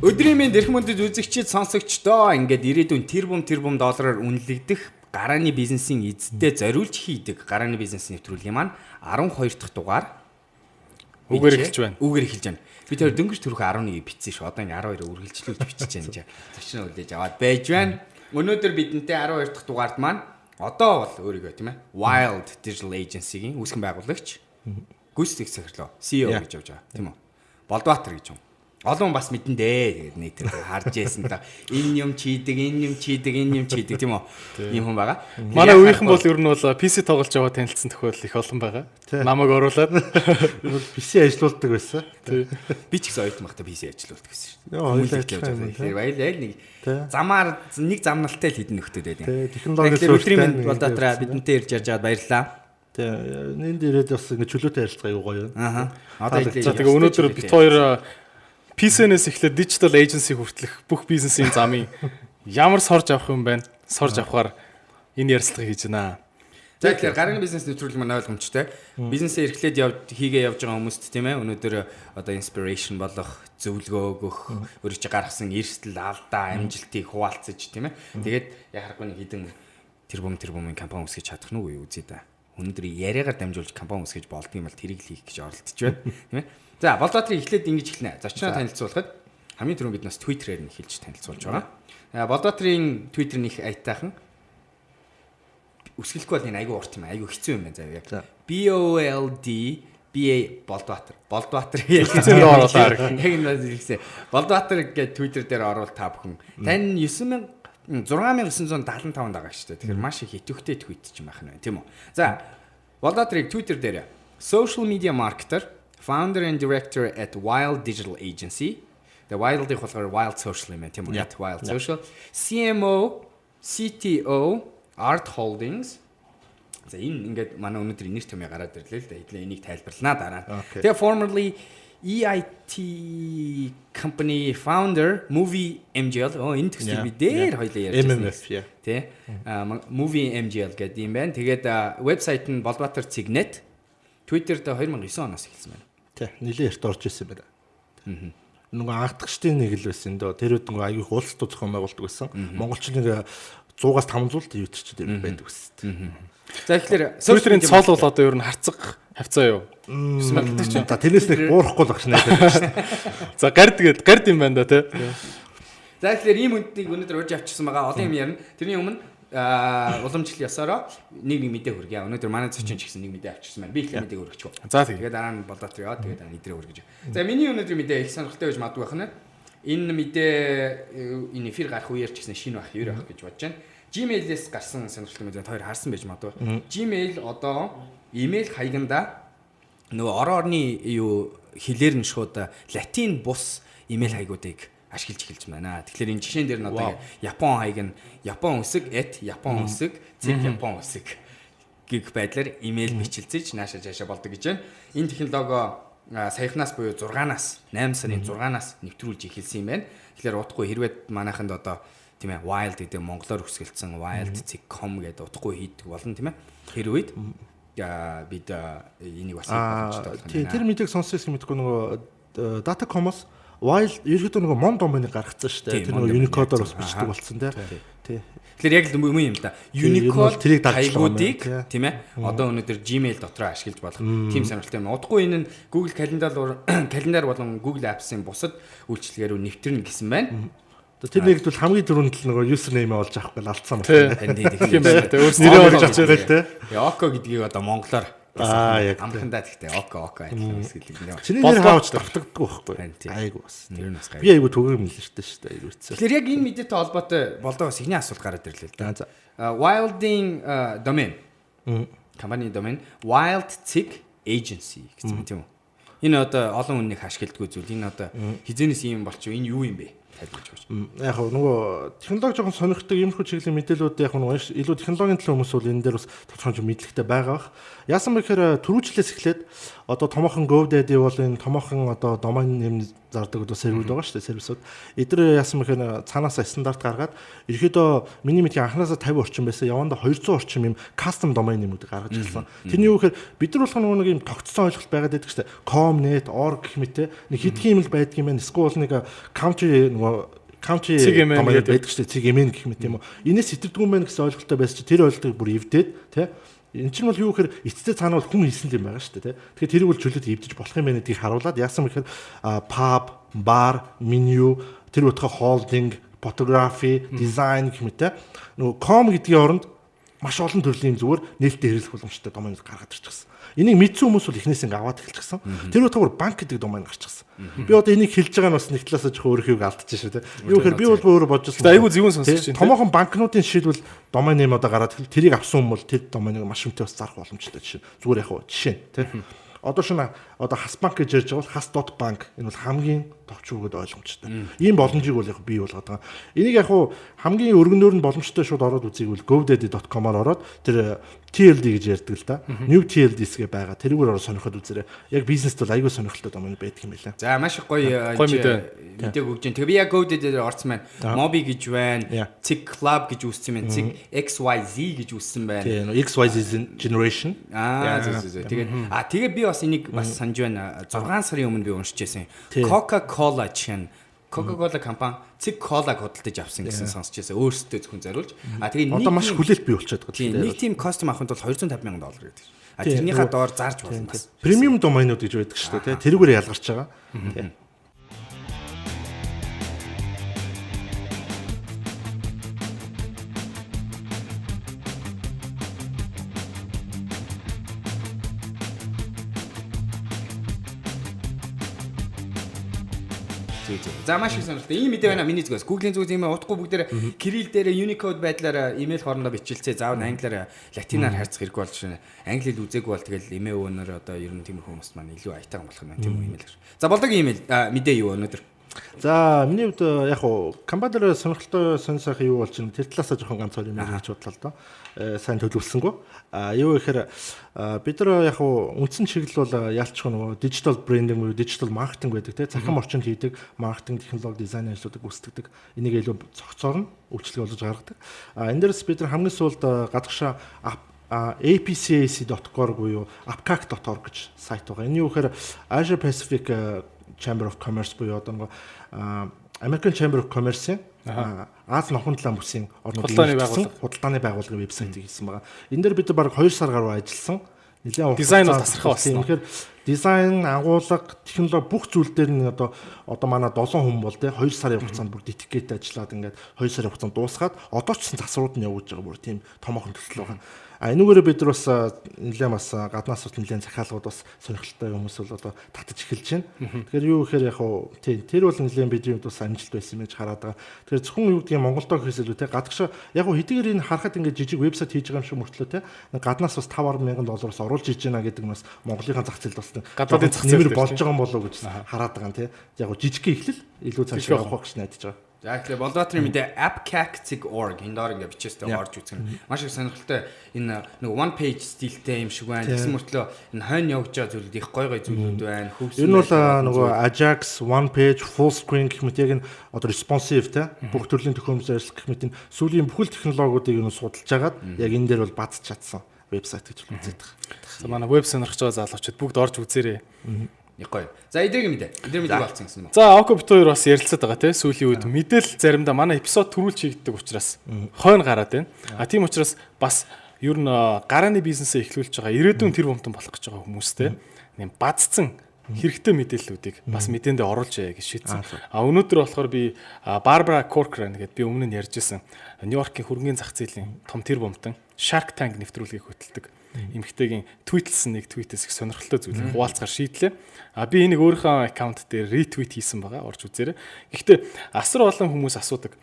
Өдрийн мэнд, эрхэм хүндэт үзэгчид, сонсогчдоо. Ингээд ирээдүйн тэрбум тэрбум доллараар үнэлэгдэх гарааны бизнесийн эзэдээ зориулж хийдэг гарааны бизнес нэвтрүүлгийн маань 12 дахь дугаар. Үгээр эхэлж байна. Үгээр эхэлж байна. Би тэр дөнгөж түрүүхэн 11-ийг бичсэн шүү. Одоо ингээ 12-оор үргэлжлүүлж бичиж байна чи. Зочин үлдээж аваад байж байна. Өнөөдөр бидэнтэй 12 дахь дугаард маань одоо бол өөрийгөө, тийм ээ, Wild Digital Agency-гийн үүсгэн байгуулагч, гүйцэтгэх захирлаа CEO гэж явж байгаа, тийм үү? Болдбаатар гэж юм. Олон хүн бас мэдэн дээ. Тэгээд нийтээр харж яасан та энэ юм чийдэг, энэ юм чийдэг, энэ юм чийдэг, тийм үү? Ийм хүн байгаа. Манай үеийнхэн бол ер нь бол PC тоглож яваа танилцсан тохиолдол их олон байгаа. Намайг оруулаад. Ер нь бол PC ажилуулдаг байсан. Би ч гэсэн оюутан байхдаа PC ажилуулдаг гэсэн шүү дээ. Йоо, хоёулаа явж адилхан юм байгаа. байна. Тэгэхээр баялаа нэг замаар нэг замналтай л хідэн нөхдөд байдаг. Тий, технологи Тэгэхээр өдрийн мэнд, нэг Болдбаатараа, явсан. бидэнтэй ирж ярьж байгаад баярлалаа. Тий, энд ирээд бас ингэ чөлөөтэй ярилцгаа аюу гоё. Аха. Одоо За, тэгээ өнөөдөр бид хоёр PC-нээс эхлээд digital agency хүртэлх бүх бизнесийн замын ямар сорж авах юм байна? Сорж авахар энэ ярилцлага хийж байна. За, тэгэхээр гарааны бизнес нэвтрүүлэг маань ойлгомжтой. Бизнесээ эрхлээд яв хийгээ явж байгаа хүмүүст, тийм ээ, өнөөдөр одоо inspiration болох, зөвлөгөө өгөх, өөрөө чи гаргасан эрсдэл, алдаа, амжилтыг хуваалцаж, тийм ээ. Тэгээд яхахгүй нэг хэдэн тэрбум тэрбумын компани үүсгэж чадах нь үгүй үзье да. Өнөөдөр яриагаар дамжуулж компани үүсгэж болдго юм бол тэрийг л хийх гэж оролдож байна. Тийм ээ. За, Болдбаатрыг эхлээд ингэж эхэлнэ. Зочноо танилцуулахад хамгийн түрүүнд бид нас Twitter-ээр нь эхэлж танилцуулж байгаа. Болдбаатрын Twitter нь их аятайхан, үсгэлэхгүй бол энэ айгүй урт юм, айгүй хэцүү юм байна заяа яг. B O L D B A Болдбаатар. Болдбаатар яг Хэцүү оруулаа. Яг энэ хэлсэн. Болдбаатар гэж Twitter дээр орвол та бүхэн тань 9000 6975 дагагчтай. Тэгэхээр маш их идэвхтэй твит ч юм байх нь байна, тийм үү? За, Болдбаатрыг Twitter дээр social media marketer, founder and director at Wild Digital Agency. The Wild-ийг болохоор Wild Social юм байна, тийм үү? At Wild Social. CMO, CTO, Art Holdings. За, энэ ингээд манай өнөөдөр нэр томьёо гараад ирлээ л да. Хэдлээ энийг тайлбарлана дараа. Okay. Тэгээ formerly EIT company founder, Movie MGL. Оо, энэ төслийг би дээр хоёлаа ярьж байсан. MMF, yeah. Тэ. Movie MGL гэдэг юм байна. Тэгээд вебсайт нь bolbatar.net. Twitter дээр 2009 оноос эхэлсэн байна. Тий, нилээн эрт орж ирсэн байна. Нөгөө анхдагчдын нэг л байсан дөө. Тэр үед нөгөө аюу их улс зохион байгуулдаг байсан. Монголч нэг 100-аас 500 л Twitter ч дээр байдаг байсан. За, тэгэхээр Twitter-ийн цол бол одоо ер нь харцаг хавцаа юу? 9000 гэдэг чинь. За, тэрнээс нэг буурахгүй л багш найдаад шүү дээ. За, гард гээд гард юм байна да, тий. За, тэгэхээр ийм хүндийг өнөөдөр урьж авчирсан байгаа. Олон юм ярина. Тэрний өмнө уламжлал ёсороо нэг нэг мэдээ хүргье. Өнөөдөр манай зочин ч гэсэн нэг мэдээ авчирсан байна. Би эхлээд мэдээг хүргэчих. За, тэгээ. Тэгээд дараа нь Болдбаатар яваа. Тэгээд дараа нь идрээ хүргэж. За, миний өнөөдрийн мэдээ их сонирхолтой байж магадгүй байх нь. Энэ мэдээ энэ эфир гарах үеэр ч гэсэн шинэ байх, ер байх гэж бодож байна. Gmail-ээс гарсан сонирхолтой мэдээ хоёр харсан байж магадгүй. Gmail одоо имэйл хаягандаа нөгөө орон орны юу хэлээр нь шууд латин бус имэйл хаягуудыг ашиглаж эхэлж байна. Тэгэхээр энэ жишээн дээр нь одоо Япон хаяг нь Япон үсэг at Япон үсэг цэг Япон үсэг гэх байдлаар имэйл бичилцэж нааша цаашаа болдог гэж байна. Энэ технологи саяхнаас буюу 6-наас, 8 сарын 6-наас нэвтрүүлж эхэлсэн юм байна. Тэгэхээр утгагүй хэрвээ манайханд одоо, тийм ээ, wild гэдэг монголоор үсгэлцсэн wild.com гэдэг утгагүй хийдэг болно, тийм ээ. Тэр үед бид энийг бас боломжтой болох юм Тийм, байна. тэр мэдээг сонссон юм мэдгүй, нөгөө Data.com-оос wild ерөөдөө нөгөө mon domain-ыг гаргацсан шүү дээ. Тэр нөгөө Unicode-оор бас бичдэг болсон, тий. Тий. Тэгэхээр яг л юм юм л да. Тийм, ер нь бол Unicode тэрийг дагж байгаа юм хаягуудыг байна, тийм ээ, одоо өнөөдөр Gmail дотроо ашиглаж болох тийм сонирхолтой юм. Удахгүй энэ нь Google Calendar Calendar болон Google Apps-ын бусад үйлчилгээ рүү нэвтэрнэ гэсэн байна. Тэр нэгд бол хамгийн түрүүнд л нөгөө username олж авах гал алдсан Тий. байна. Харин тийм. Тийм байна. Тэ өөрсдөө Нэрээ олж авч байгаа, тий. Око гэдгийг одоо монголоор Аа, яг. амхандаа, тэгтээ око око адилхан үсгэлэг юм. Чиний нэр хаавч давтагддаг байхгүй. Харин тийм. Айгу бас. Нэр нь бас гайгүй. Би айгу түгээн мэлэртэй шүү дээ. Айгу хэцүү. Тэгэхээр яг энэ мэдээтэй холбоотой Болдоос ихний асуулт гараад ирлээ л да. За. Wild-ийн домен. Компани домен Wild цэг agency гэсэн юм, тийм үү? Энэ одоо олон хүн нэг ашигладаг зүйл. Энэ одоо хизэнээс юм болчих. Энэ юу юм бэ? Тайлбарлаж өгөөч. Яг нөгөө технологи жоохон сонирхдаг иймэрхүү чиглэлийн мэдээлүүд яг нөгөө илүү технологийн төлөө хүмүүс бол энэ дээр бас тодорхой хэмжээ мэдлэгтэй байгаа бах. Яасан бэ гэхээр түрүүчлээс эхлээд одоо томоохон GoDaddy бол энэ томоохон одоо домен нэм зардаг одоо серверүүд байгаа шүү дээ, сервисүүд. Эдгээр яасан бэ гэхээр цаанаасаа стандарт гаргаад ерөөдөө миний мэдхийн анханасаа 50 орчим байсан. Явандаа 200 орчим юм custom domain нэмүүдийг гаргаж ирсэн. Тэрний юу гэхээр бид нар болох нөгөө нэг юм тогтцсон ойлголт байгаад байдаг шүү дээ. Com, net, org гэх мэт нэг хэдхэн юм л байдаг юм байна. Эсвэл нэг country нөгөө country domain байдаг шүү дээ. Цэг MN гэх мэт юм уу. Энэс сэтэрдгүй юм байна гэсэн ойлголттой байсан чи тэр ойлголтыг бүр эвдээд тий. Энэ чинь бол юу гэхээр эцэстээ цаана бол хүн хийсэн юм байгаа шүү дээ тий. Тэгэхээр тэрийг бол чөлөөт эвдэж болох юм байна гэдгийг харуулад яасан бэ гэхээр pub, bar, menu, тэр утга holding, photography, design гэх мэт нөгөө com гэдгийн оронд маш олон төрлийн зүгээр нээлттэй хэрэглэх боломжтой доменыг гаргаад ирчихсэн. Энийг мэдсэн хүмүүс бол эхнээс ингээ аваад эхэлчихсэн. Тэр утгаар банк гэдэг домен гарчихсан. Би одоо энийг хэлж байгаа нь бас нэг талаасаа жоохон өөрийнхөө алдчихсан шүү дээ. Юу гэхээр би бол өөрөө бодож байсан. Айгуу зөвүүн сонсож байна. Томоохон банкнуудын жишээлбэл домен нэм одоо гараад тэрийг авсан юм бол тэр доменыг маш үнэтэй бас зарах боломжтой жишээ. Зүгээр яг хуу жишээ тий. Одоо шинэ одоо хас банк гэж ярьж байгаа бол хас.банк энэ бол хамгийн товч үгэд ойлгомжтой. Ийм боломжийг бол яг бий болгоод байгаа. Энийг яг хуу хамгийн өргөнөөр нь боломжтой шууд ороод үзье гэвэл godaddy.com-аар ороод тэр TLD гэж ярьдаг л да. New TLDs гэ байгаа. Тэрүүгээр ороод сонирхоод үзээрэй. Яг бизнест бол айгүй сонирхолтой домен байдаг юм байлаа. За маш их гоё мэдээг өгч जैन. Тэгээ би яг GoDaddy дээр орсон байна. Mobi гэж байна. Цэг Club гэж үүссэн байна. Цэг XYZ гэж үүссэн байна. Тийм XYZ generation. Аа зөв зөв. Тэгээд тэгээ би бас энийг бас санаж байна. 6 сарын өмнө би уншиж байсан. Coca-Cola чинь Coca-Cola компани цэг кола худалдаж авсан гэсэн сонсч байсан. Өөрсдөө зөвхөн зориулж. А тэгээ нэг одоо маш хүлээлт бий болчиход байгаа. Тийм нэг тийм custom авахын тулд $250 мянган гэдэг. А тэрнийхээ доор зарж болно бас. Премиум доменууд гэж байдаг шүү дээ, тий. Тэрүүгээр ялгарч байгаа. Тийм. За маш их сонирхолтой. Ийм мэдээ байна миний зүгээс. Google-ийн зүгээс ийм утгагүй бүгдээр кирилл дээр Unicode байдлаар имэйл хоорондоо бичилцээ. Заавал англиар латинаар харьцах хэрэггүй болж байна. Англи хэл үзээгүй бол тэгэл имэйл өнөр одоо ер нь тиймэрхүү хүмүүст маань илүү аятайхан болох юм тийм үү имэйл. За болдогийн имэйл мэдээ юу өнөөдөр? За миний хувьд яг уу компани дээр сонирхолтой сонь сайхан юу болж байна тэр талаасаа жоохон ганц хоёр юм ярьж бодлоо л доо. Сайн төлөвлөсөнгөө. А юу гэхээр бид нар яг уу үндсэн чиглэл бол ялцчих нөгөө digital branding буюу digital marketing байдаг те цахим орчинд хийдэг маркетинг, технологи, дизайн ажлуудыг гүйцэтгэдэг. Энийг илүү цогцоор нь үйлчлэг олгож гаргадаг. А энэ дээрс бид нар хамгийн сүүлд гадагшаа apcac.org буюу apcac.org гэж сайт байгаа. Энэ юу гэхээр Asia Pacific Chamber of Commerce буюу одоо нөгөө American Chamber of Commerce-ийн Аз Номхон далайн бүсийн орнуудын худалдааны байгууллагын вебсайтыг хийсэн байгаа. Энэ дээр бид бараг 2 сар гаруй ажилласан. Нэлээд дизайн бол тасархай болсон. Тэгэхээр дизайн, агуулга, технологи бүх зүйл дээр нь одоо манай 7 хүн бол те 2 сарын хугацаанд бүр dedicate ажиллаад ингээд 2 сарын хугацаанд дуусгаад одоо ч гэсэн засварууд нь явуулж байгаа бүр тийм томоохон төсөл байгаа. А энүүгээрээ бид нар бас нэлээд бас гаднаас бас нэлээд захиалгууд бас сонирхолтой хүмүүс бол одоо татаж эхэлж байна. Тэгэхээр юу гэхээр яг хуу тий тэр бол нэлээд бидний хувьд бас амжилт байсан юм гэж хараад байгаа. Тэгэхээр зөвхөн юу гэдгийг Монголдоо гэхээс илүү те гадагшаа яг хуу хэдийгээр энэ харахад ингээд жижиг вебсайт хийж байгаа юм шиг мөртлөө те гаднаас бас 5 мянган доллароос оруулж иж байна гэдэг нь бас Монголынхаа зах зээлд бас гадаадын зах зээл болж байгаа юм болоо гэж хараад байгаа юм те. Яг хуу жижиг эхлэл илүү цаашаа явах гэж найдаж байгаа. За тэгэхээр Болдбаатарын мэдээ appcac.org энэ доор ингээ бичээстэй орж үзэх нь маш их сонирхолтой энэ нэг one page стилтэй юм шиг байна. Тэгсэн мөртлөө энэ хойно явж байгаа зүйлүүд их гой гой зүйлүүд байна. Хөвсөн. Энэ бол нөгөө Ajax, one page, full screen гэх мэт яг энэ одоо responsive те бүх төрлийн төхөөрөмжөөр ажиллах гэх мэт энэ сүүлийн бүхэл технологиудыг нь судалж агаад яг энэ дээр бол бадж чадсан вебсайт гэж үзээд байгаа. За манай веб сонирхож байгаа залуучууд бүгд орж үзээрэй. Нэг гоё. За эдгээр мэдээ. Эдгээр мэдээг олцсон гэсэн юм уу? За Око бит хоёр бас ярилцаад байгаа тий. Сүүлийн үед мэдээлэл заримдаа манай эпизод төрүүлж хийгддэг учраас хойно гараад байна. А тийм учраас бас ер нь гарааны бизнесээ эхлүүлж байгаа ирээдүйн тэр бомтон болох гэж байгаа хүмүүстэй нэг бадцсан хэрэгтэй мэдээллүүдийг бас мэдээндээ оруулж яа гэж шийдсэн. А өнөөдөр болохоор би Барбара Коркран гэдээ би өмнө нь ярьж исэн. Нью-Йоркийн хөрөнгөний зах зээлийн том тэр бомтон Shark Tank нэвтрүүлгийг хөтэлдэг эмэгтэйгийн твитлсэн нэг твитээс их сонирхолтой зүйлийг хуваалцахар шийдлээ. А би энийг өөрийнхөө аккаунт дээр ретвит хийсэн байгаа. Орж үзээрэй. Гэхдээ асар олон хүмүүс асуудаг.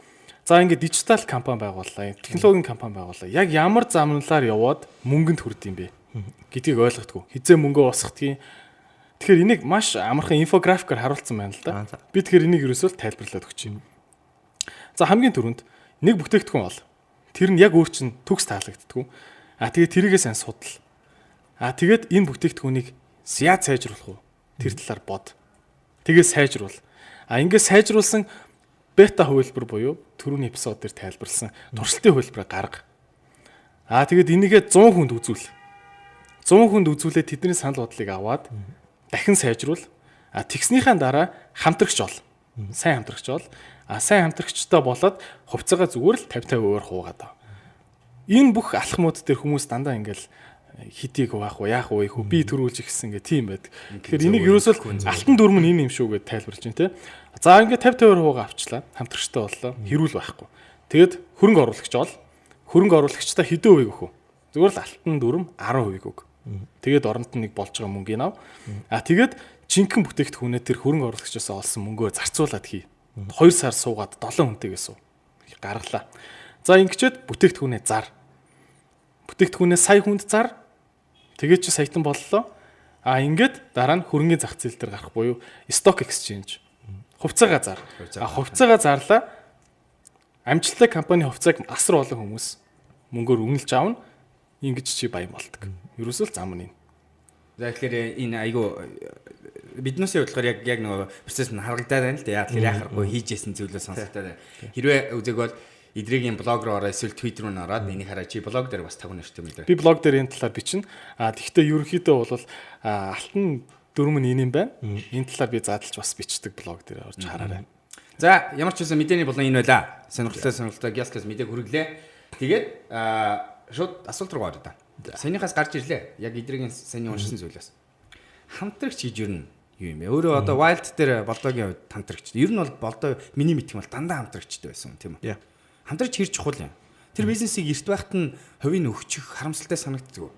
За ингээд дижитал компани байгууллаа, технологийн компани байгууллаа. Яг ямар замналаар яваад мөнгөнд хүрд юм бэ гэдгийг ойлгохгүй. Хизээ мөнгөө босгохдгийг. Тэгэхээр энийг маш амархан инфографикаар харуулсан байна л да. Би тэгэхээр энийг ерөөсөө тайлбарлаад өгч юм. За, хамгийн түрүүнд нэг бүтээгдэхүүн ол. Тэр нь яг өөр чинь төгс таалагддаггүй. А тэгээд тэрийгээ сайн судал. А тэгээд энэ бүтээгдэхүүнийг яаж сайжруулах вэ? Тэр талаар бод. Тэгээд сайжруул. А ингээд сайжруулсан бета хувилбар буюу түрүүний эпизод дээр тайлбарлсан туршилтын хувилбараа гарга. А тэгээд энийгээ 100 хүнд үзүүл. 100 хүнд үзүүлээд тэдний санал бодлыг аваад дахин сайжруул. А тэгснийхээ дараа хамтрагч ол. Сайн хамтрагч ол. А сайн хамтрагчтай болоод хувьцаагаа зүгээр л 50 50% хуваагаад аа. Энэ бүх алхмууд дээр хүмүүс дандаа ингээл хитийг хуваах уу, яах уу, их үү, би төрүүлж ихсэн гэх тийм байдаг. Тэгэхээр энийг ерөөсөө алтан дүрм нь энэ юм шүү гэд тайлбарлаж байна те. За, ингээд 50 50% хуваагаа авчлаа. Хамтрагчтай боллоо. Хэрүүл байхгүй. Тэгээд хөрөнгө оруулагч ол. Хөрөнгө оруулагчтай хэдэн хувийг өгөх вэ? Зүгээр л алтан дүрм 10% өг. Тэгээд оронд нь нэг болж байгаа мөнгийг ав. А тэгээд жинхэнэ бүтээгдэхүүнээ тэр хөрөнгө оруулагчаас олсон мөнгөөр зарцуулаад хий. 2 сар суугаад 7 хүнтэйгээ суу. Гаргалаа. За, ингэчээд бүтээгдэхүүнээ зар. Бүтээгдэхүүнээ сая хүнд зар. Тэгээд чи саятан боллоо. А ингээд дараа нь хөрөнгөний зах зээл дээр гарах буюу stock exchange. Хувьцаагаа зар. А хувьцаагаа зарлаа. Амжилттай компани хувьцааг асар олон хүмүүс мөнгөөр үнэлж авна. Ингэж чи баян болдог. Ерөөсөө л зам нь энэ. За, тэгэхээр энэ айгу биднээсээ бодлохоор яг нөгөө процесс нь харагдаад байна л да. Яг тэгэхээр яхахгүй хийж ясэн зүйлээ сонсогдоод байна. Хэрвээ үзег бол эдрийн блог руу ороо, эсвэл Twitter руу ороод энийг хараа. Чи блог дээр бас таг нэртэй юм дээ. Би блог дээр энэ талаар бичнэ. А тэгвэл ерөнхийдөө бол алтан дүрм нь энэ юм байна. Энэ талаар би задлж бас бичдэг, блог дээр орж хараарай. За, ямар ч байсан мэдээний болон энэ байла. Сонирхолтой сонирхолтой гяскас мэдээг хүргэлээ. Тэгээд шууд асуулт руу орё да. Саяныхаас гарч ирлээ. Яг эдрийн саяны уншсан зүйлээс. Хамтрагч гэж юу нь юу юм бэ? Өөрөө одоо Wild дээр Болдоогийн хувьд хамтрагч. Ер нь бол Болдоо миний мэдэх юм бол дандаа хамтрагчтай байсан, тийм үү? Хамтрагч хэр чухал юм? Тэр бизнесийг эрт байхад нь хувийг өгчих харамсалтай санагддаг уу?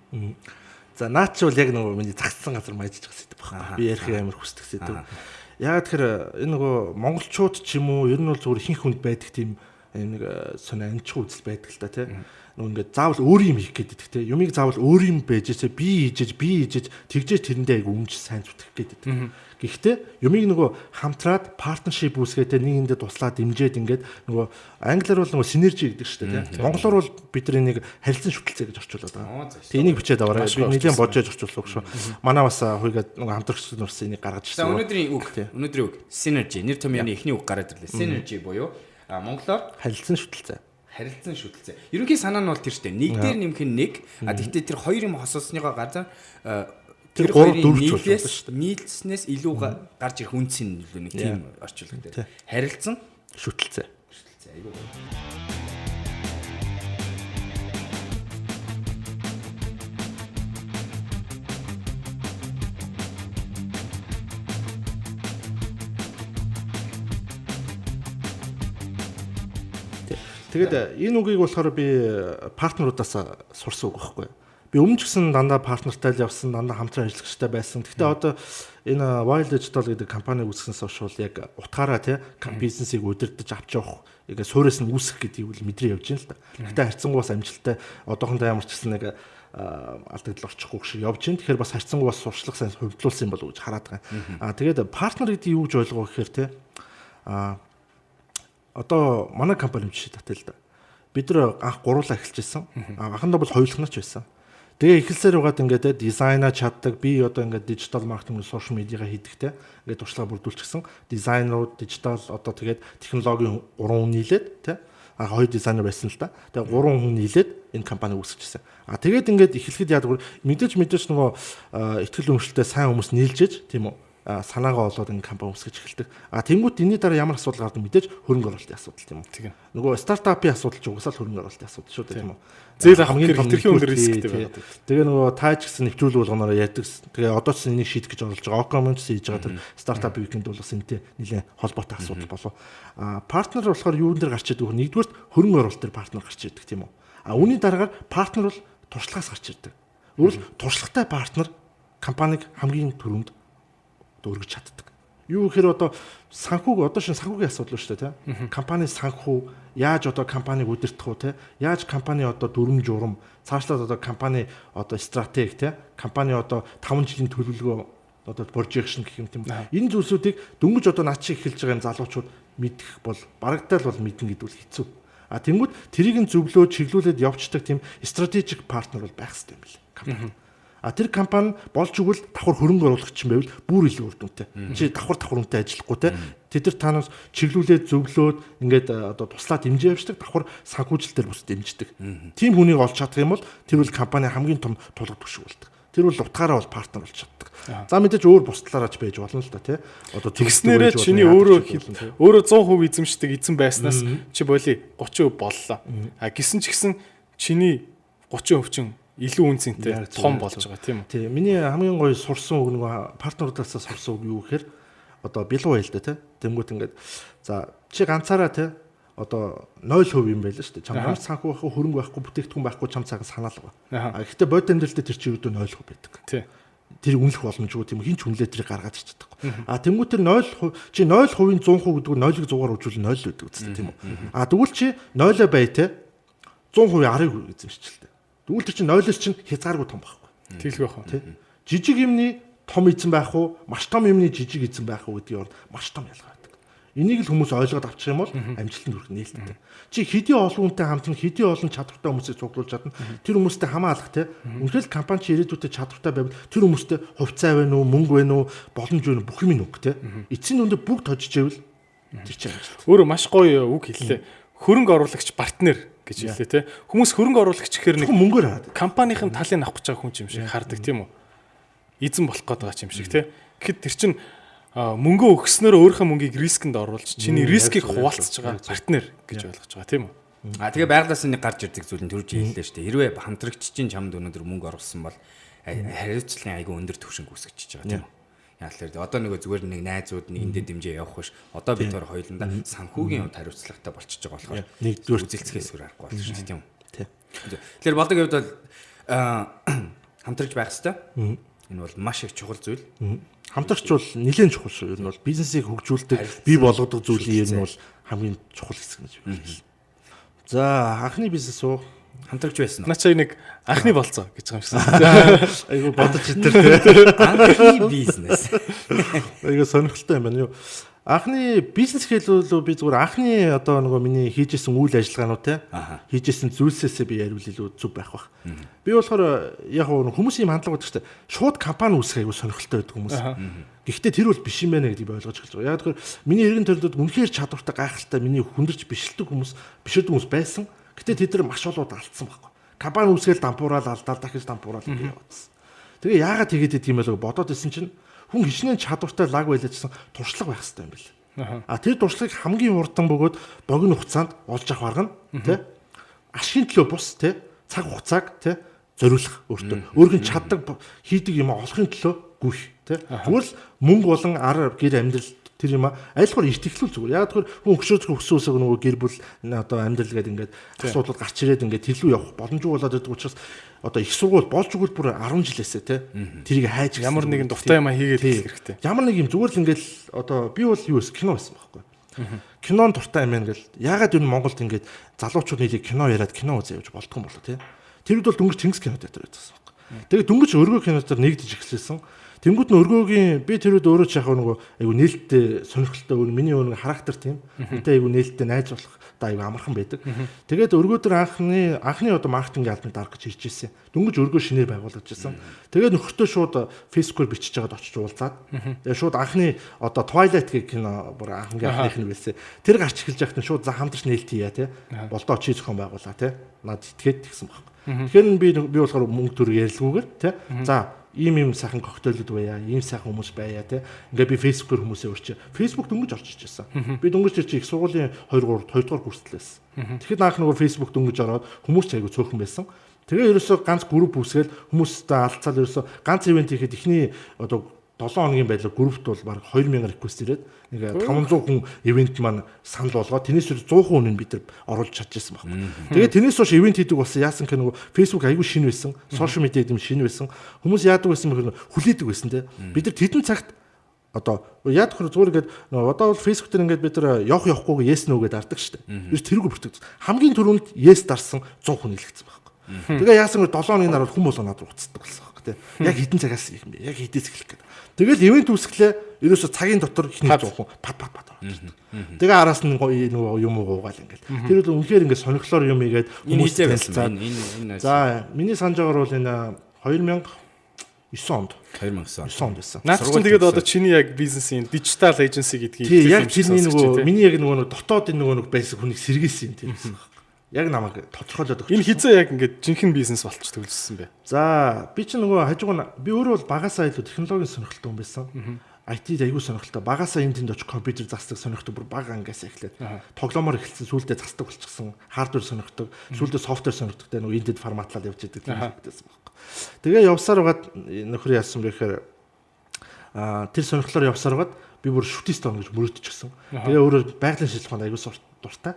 За, наад чи бол яг нөгөө миний загссан газар маяжж байгаа сэдв байхгүй. Би ярих амар хүсдэг сэдв. Яагаад тэгэхээр энэ нөгөө монголчууд ч юм уу, ер нь бол зүгээр ихэнх хүнд байдаг тийм нэг сонио амжих үзэл байдаг л та, тий. Нөгөө ингээд заавал өөр юм хийх гэдэг, тий. Юмыг заавал өөр юм байж би хийж би хийж тэгжээж тэрэндээ айгу өмч сайн зүтгэх гэдэг. Гэхдээ юмыг нөгөө хамтраад partnership үүсгээд нэг нэгэндээ туслаад дэмжиж ингээд нөгөө англиар бол нөгөө synergy гэдэг шүү дээ, тий. Монголоор бол бид нар энийг харилцан шүтэлцээ гэж орчуулад байгаа. Тэг энийг бичээд аваарай. Би нэлээд бодож орчуулсан шүү. Манай бас хуйгаад нөгөө хамтрагчид бас энийг гаргаж ирсэн. За, өнөөдрийн үг. Өнөөдрийн үг synergy. Нэр томьёоны эхний үг гараад ирлээ. Synergy буюу монголоор харилцан шүтэлцээ. Харилцан шүтэлцээ. Ерөнхий санаа нь бол тэр шүү дээ. Нэг дээр нэмэх нь нэг. А тэгтээ тэр хоёр юм хосолсныгоо газар тэр хоёрын нийлээс нийлснээс илүү гарч ирэх үнц нь нэг тийм орчуулга дээр. Харилцан шүтэлцээ. Шүтэлцээ айгүй. Тэгээд энэ үгийг болохоор би партнеруудаас сурсан үг байхгүй. Би өмнө ч гэсэн дандаа партнертай л явсан, дандаа хамтран ажиллагчтай байсан. Гэхдээ одоо энэ Wild Digital гэдэг компаниг үүсгэснээс хойш бол яг утгаараа, тий, бизнесийг удирдах, авч явах, ингээ суурьс нь үүсгэх гэдгийг бол мэдрээ явж байна л да. Гэхдээ харьцангуй бас амжилттай, одоохондоо ямар ч гэсэн нэг алдагдал орчихгүй шиг явж байна. Тэгэхээр бас харьцангуй бас сурчлах сайн хувьдлуулсан юм болов уу гэж хараад байгаа. Аа тэгээд партнер гэдэг юу гэж ойлгох вэ гэхээр, тий, аа одоо манай компани жишээ татъя л да. Бид нар анх гуруулаа эхэлж байсан. Анхандаа бол хоёулахнаач байсан. Тэгээ эхэлсээр байгаад ингээд дизайнаа чаддаг. Би одоо ингээд digital marketing, social media-га хийдэг те. Ингээд туршлага бүрдүүлчихсэн. Дизайнерууд, digital одоо тэгээд технологийн гурван хүн нийлээд те. А хоёр дизайнер байсан л да. Тэгээ гурван хүн нийлээд энэ компани үүсгэжсэн. А тэгээд ингээд эхлэхэд яадаг вэ? Мэдээж нөгөө итгэл үнэмшилтэй сайн хүмүүс нийлжээж, тийм үү, санаагаа олоод энэ компани үүсгэж эхэлдэг. А тэнгуут энэний дараа ямар асуудал гардаг? Мэдээж хөрөнгө оруулалтын асуудал, тийм үү? Тийм. Нөгөө стартапын асуудал ч угсаал хөрөнгө оруулалтын асуудал шүү дээ, тийм үү? Зээл авах хамгийн хэтэрхий өндөр рисктэй байдаг. Тэгээ нөгөө та ч гэсэн нэвтрүүлэг болгоноор ярьдаг. Тэгээ одоо ч энийг шийдэх гэж оролж байгаа. Ocom ч хийж байгаа тэр стартап weekend бол бас энэтэй нэлээд холбоотой асуудал болов. А партнер болохоор юун дээр гарч идэг вэ? Нэгдүгээрт хөрөнгө оруулалт дээр партнер гарч идэг, тийм үү? А үүний дараагаар партнер бол туршлагаас гарч ирдэг. Өөрөөр туршлагатай партнер компаниг хамгийн түрүүнд өргөж чаддаг. Юу гэхээр одоо санхүүг, одоо шинэ санхүүгийн асуудал шүү дээ, тийм. Компани санхүү яаж одоо компаниг удирдах уу, тийм. Яаж компани одоо дүрм журам, цаашлаад одоо компани одоо стратеги, тийм. Компани одоо 5 жилийн төлөвлөгөө, одоо projection гэх юм, тийм. Энэ зүйлсүүдийг дөнгөж одоо над шиг эхэлж байгаа юм залуучууд Мэдэх бол барагтаал бол мэднэ гэдэг бол хэцүү. А тэнгүүд тэрийг нь зөвлөө чиглүүлээд явцдаг тийм strategic partner бол байх хэрэгтэй юм билээ. Компани. А тэр компани болж өгвөл давхар хөрөнгө оруулагч юм байвал бүр илүү үр дүнтэй. Чи давхар давхар үнэтэй ажиллахгүй те. Тэд нар танаас чиглүүлээд зөвлөөд ингээд одоо туслаа дэмжиж явждаг, давхар санхүүжилтээр бус дэмждэг. Тийм хүнийг олж чадах юм бол тэр бол компани хамгийн том тулга түвшиг болдог. Тэр бол утгаараа бол partner болж чаддаг. За, мэдээж өөр бус талаараа ч байж болно л да, тий. Одоо тэгснээрээ чиний өөрөө өөрөө 100% эзэмшдэг эзэн байснаас чи боли 30% боллоо. А гисэн ч гэсэн чиний 30% чинь илүү үн цэнтэй том болж байгаа, тийм үү? Тийм. Миний хамгийн гоё сурсан үг, нөгөө partner уудаас сурсан үг юу гэхээр одоо билүү байл да, тий. Тэнгүүт ингээд за чи ганцаараа, тий, одоо 0% юм байл шүү дээ. Чам ямар ч санхүү байхгүй, хөрөнгө байхгүй, бүтээгдэхүүн байхгүй, чам цаган санаалга. А гэхдээ бодит амьдрал дээр тэр чи ердөө 0% байдаг. Тэр үнэлэх боломжгүй, тийм, хин ч үнэлээ тэрийг гаргаж ирж чадахгүй. А тэнгуү тэр 0% чи 0%-ийн 100% гэдэг нь 0-ыг 100-аар үжүүл 0 гэдэг үстэй, тийм үү? А тэгвэл чи 0-оо бай, те, 100% 10-ыг эзэмшчихэлтэй. Тэгвэл тэр чинь 0-оос чинь хязгааргүй том байхгүй. Тэглэх байх уу? Тий. Жижиг юмны том эзэн байх уу, маш том юмны жижиг эзэн байх уу гэдгийг маш том ялгаа байдаг. Энийг л хүмүүс ойлгоод авчих юм бол амжилтанд хүрэх нээлттэй. Чи хэдий олон хүнтэй хамтна, хэдий олон чадвартай хүмүүсийг цуглуулж чадна. Тэр хүмүүстэй хамаалах, те. Үнэхээр л компани чи ирээдүйдээ чадвартай байвал тэр хүмүүстэй хувьцаа байна уу, мөнгө байна уу, боломж байна уу, бүх юм үг, те. Эцсийн дүндээ бүгд хожиж ивэл тэр чи амжилт. Өөрөө маш гоё үг хэллээ. Хөрөнгө оруулагч партнер гэж хэллээ, те. Хүмүүс хөрөнгө оруулагч гэхээр нэг мөнгөөр хараад. Компанийн талыг авах гэж байгаа хүн юм шиг хардаг, тийм үү? Эзэн болох гээд байгаа юм шиг, те. Тэгэхэд тэр чинь мөнгөө өгснөөр өөрийнхөө мөнгийг risk энд оруулж чиний risk ийг хуваалцаж байгаа партнер гэж ойлгож байгаа, тийм үү? А тэгээ байглаас нэг гарч ирдэг зүйл нь төрж хэллээ шүү дээ. Хэрвээ хамтрагч чинь чамд өнөөдөр мөнгө оруулсан бол хариуцлагын айгүй өндөр түвшинг үүсгэж байгаа, тийм үү? Яг л одоо нөгөө зүгээр нэг найзууд нэгэндээ дэмжээ явах биш. Одоо бид тэр хоёуландаа санхүүгийн хувьд хариуцлагатай болчихж байгаа болохоор нэгдүгээр үзэлцэхээс өөр аргагүй болно шүү дээ, тийм үү? Тий. Тэгэхээр болдог хувьд бол хамтрагч байх хэрэгтэй. Энэ бол маш их чухал зүйл. Хамтрагч бол нэлээд чухал шүү. Ер нь бол бизнесийг хөгжүүлдэг, бий болгодог зүйлийн ер нь бол хамгийн чухал хэсэг гэж байна. За, анхны бизнес үү? Хамтрагч байсан уу? Наа чи нэг анхны болцоо гэж байгаа юм шиг. Айгу бодож итэр, тий. Анхны бизнес. Айгу сонирхолтой юм байна юу. Анхны бизнес хэлвэл би зүгээр анхны одоо нөгөө миний хийжсэн үйл ажиллагаанууд, те, хийжсэн зүйлсээсээ би яриул илүү зүв байх бах. Би болохоор яг хүмүүс юм хандлага байдаг шүү дээ. Шууд компани үүсгэх айгу сонирхолтой байдаг хүмүүс. Гэхдээ тэр бол биш юм байна гэдгийг би ойлгож эхэлж байгаа. Яг тэгэхээр миний эргэн тойронд үнэхээр чадвартай, гайхалтай, миний хүндэрч бишэлдэг хүмүүс, биширдэг хүмүүс байсан. Гэтэ тэд нар маш олоод алдсан байхгүй. Компани үүсгээл дампуураал алдаал, дахиж дампуураал ингэ яваадсан. Тэгээ яагаад тэгээд идэв юм бэ бодоод исэн чинь хүн хичнээн чадвартай лаг байлаа гэсэн туршлага байх хэрэгтэй юм бэл. А тэр туршлагыг хамгийн хурдан бөгөөд богино хугацаанд олж авах арга нь, тэ, ашигын төлөө бус, тэ, цаг хугацааг, тэ, зориулах өөртөө. Өөрх нь чаддаг, хийдэг юм олохын төлөө гүйх, тэ. Зүгээр л мөнгө болон ар гэр амьдрал тэр юм айлхаар эрт эхлүүл зүгээр. Яг тэгэхээр хүн хөшөөцгөө өссөн өсөг нөгөө гэр бүл одоо амьдрал гэдэг ингээд асуудал гарч ирээд ингээд тэр лүү явах боломжгүй болоод байдаг учраас одоо их сургууль болж өгвөл бүр 10 жилээсээ, те, тэрийг хайж ямар нэгэн дуртай юм хийгээд эхлэх хэрэгтэй. Ямар нэг юм зүгээр л ингээд одоо би бол юу эс кино байсан байхгүй. Кинон дуртай юм байна гэл. Яагаад юу Монголд ингээд залуучууд нийлээ кино яриад кино үзээ явж болдгоо юм болоо, те. Тэр үед бол дөнгөж Тэнгис кино театр байсан байхгүй. Тэгээд дөнгөж өргөө кино театр нэгдэж эхэлсэн. Тэнгүүд нь өргөөгийн би тэр үед өөрөө ч яг нөгөө айгу нээлттэй, сонирхолтой, өөр миний өөр характер тийм. Үнтэй айгу нээлттэй, найз болох да айгу амархан байдаг. Тэгээд өргөө дээр анхны анхны одоо маркетингийн албаны дарга гэж ирж ирсэн. Дөнгөж өргөө шинээр байгуулагдаж ирсэн. Тэгээд нөхөртөө шууд Facebook-оор бичиж байгаад очиж уулзаад. Тэгээд шууд анхны одоо Twilight гэх кино бүр анхны анхных нь байсан. Тэр гарч эхэлж байхад нь шууд за хамтарч нээлт хийя, те. Болдоо чи зохион байгуулаа, те. Над итгээд тэгсэн баг. Тэгэхээр би би болохоор мөнгө төгрөг ярилгүйгээр, те. За, ийм ийм сайхан коктейлүүд байя, ийм сайхан хүмүүс байя, те. Ингээ би Facebook-оор хүмүүсээ урьж. Facebook дөнгөж орж ижсэн. Би дөнгөж тэр чи их сургуулийн 2 3 2 дугаар курстэл байсан. Тэгэхэд анх нөгөө Facebook дөнгөж ороод хүмүүс ч айгу цөөхөн байсан. Тэгээ ерөөсөө ганц групп үүсгээл хүмүүстэй алцаал ерөөсөө ганц event хийхэд эхний одоо 7 хоногийн байдлаар группт бол баг 2000 request ирээд нэг 500 хүн event маань санал болгоод тэрнээс 100 хүн нь бид нар оруулж чадчихсан байхгүй. Тэгээд тэрнээс хойш event хийдэг болсон. Яасан гэх нөгөө Facebook айгүй шинэ байсан. Social media гэдэг юм шинэ байсан. Хүмүүс яадаг байсан бэхээр хүлээдэг байсан, те. Бид нар тэдэн цагт одоо яадаг хөр зүгээр ингээд нөгөө одоо бол Facebook дээр ингээд бид нар явах явахгүйг yes no гэдээ дардаг шүү дээ. Ер тэрүүг бүртгэдэг. Хамгийн түрүүнд yes дарсан 100 хүн илгэсэн байхгүй. Тэгээ яасан бэ 7 хоногийн дараа хүн болго над руу уцдаг болсон байхгүй. байхгүй те. Яг хэдэн цагаас юм бэ? Яг хэдээс эхлэх гэдэг. Тэгэл ивент үүсгэлээ ерөөсө цагийн дотор ихний 100 хүн пат пат пат ороод ирдэг. Тэгээ араас нь нөгөө юм уугаал ингээл. Тэр бол үнэхээр ингээд сонирхлоор юм игээд хүмүүс танилцаад. Энэ За миний санаж байгаагаар бол энэ 2009 онд 2009 9 онд байсан. Наад чинь тэгээд одоо чиний яг бизнесийн digital agency гэдгийг яг тэрний нөгөө миний яг нөгөө дотоод энэ нөгөө нэг байсан хүнийг сэргийлсэн юм тийм байсан. Яг намайг тодорхойлоод өгч. Энэ хизээ яг ингээд жинхэнэ бизнес болчих төгөлсөн бэ? За би чинь нөгөө хажууг нь би өөрөө бол багасаа илүү технологийн сонирхолтой хүн байсан. IT-д аягүй сонирхолтой. Багасаа энэ тэнд очих компьютер засдаг сонирхдаг бүр бага ангиас эхлээд тоглоомоор эхэлсэн, сүүлдээ засдаг болчихсон. Hardware сонирхдаг, сүүлдээ software сонирхдаг. Нөгөө энэ тэнд форматлаад явж идэг тийм байсан байхгүй. Тэгээ явсаар байгаад нөхөр яасан бэ гэхээр тэр сонирхлоор явсаар байгаад би бүр шүтист орно гэж мөрөөдчихсэн. Тэгээ өөрөө байгалийн шинжилгээ ухаанд аягүй дуртай.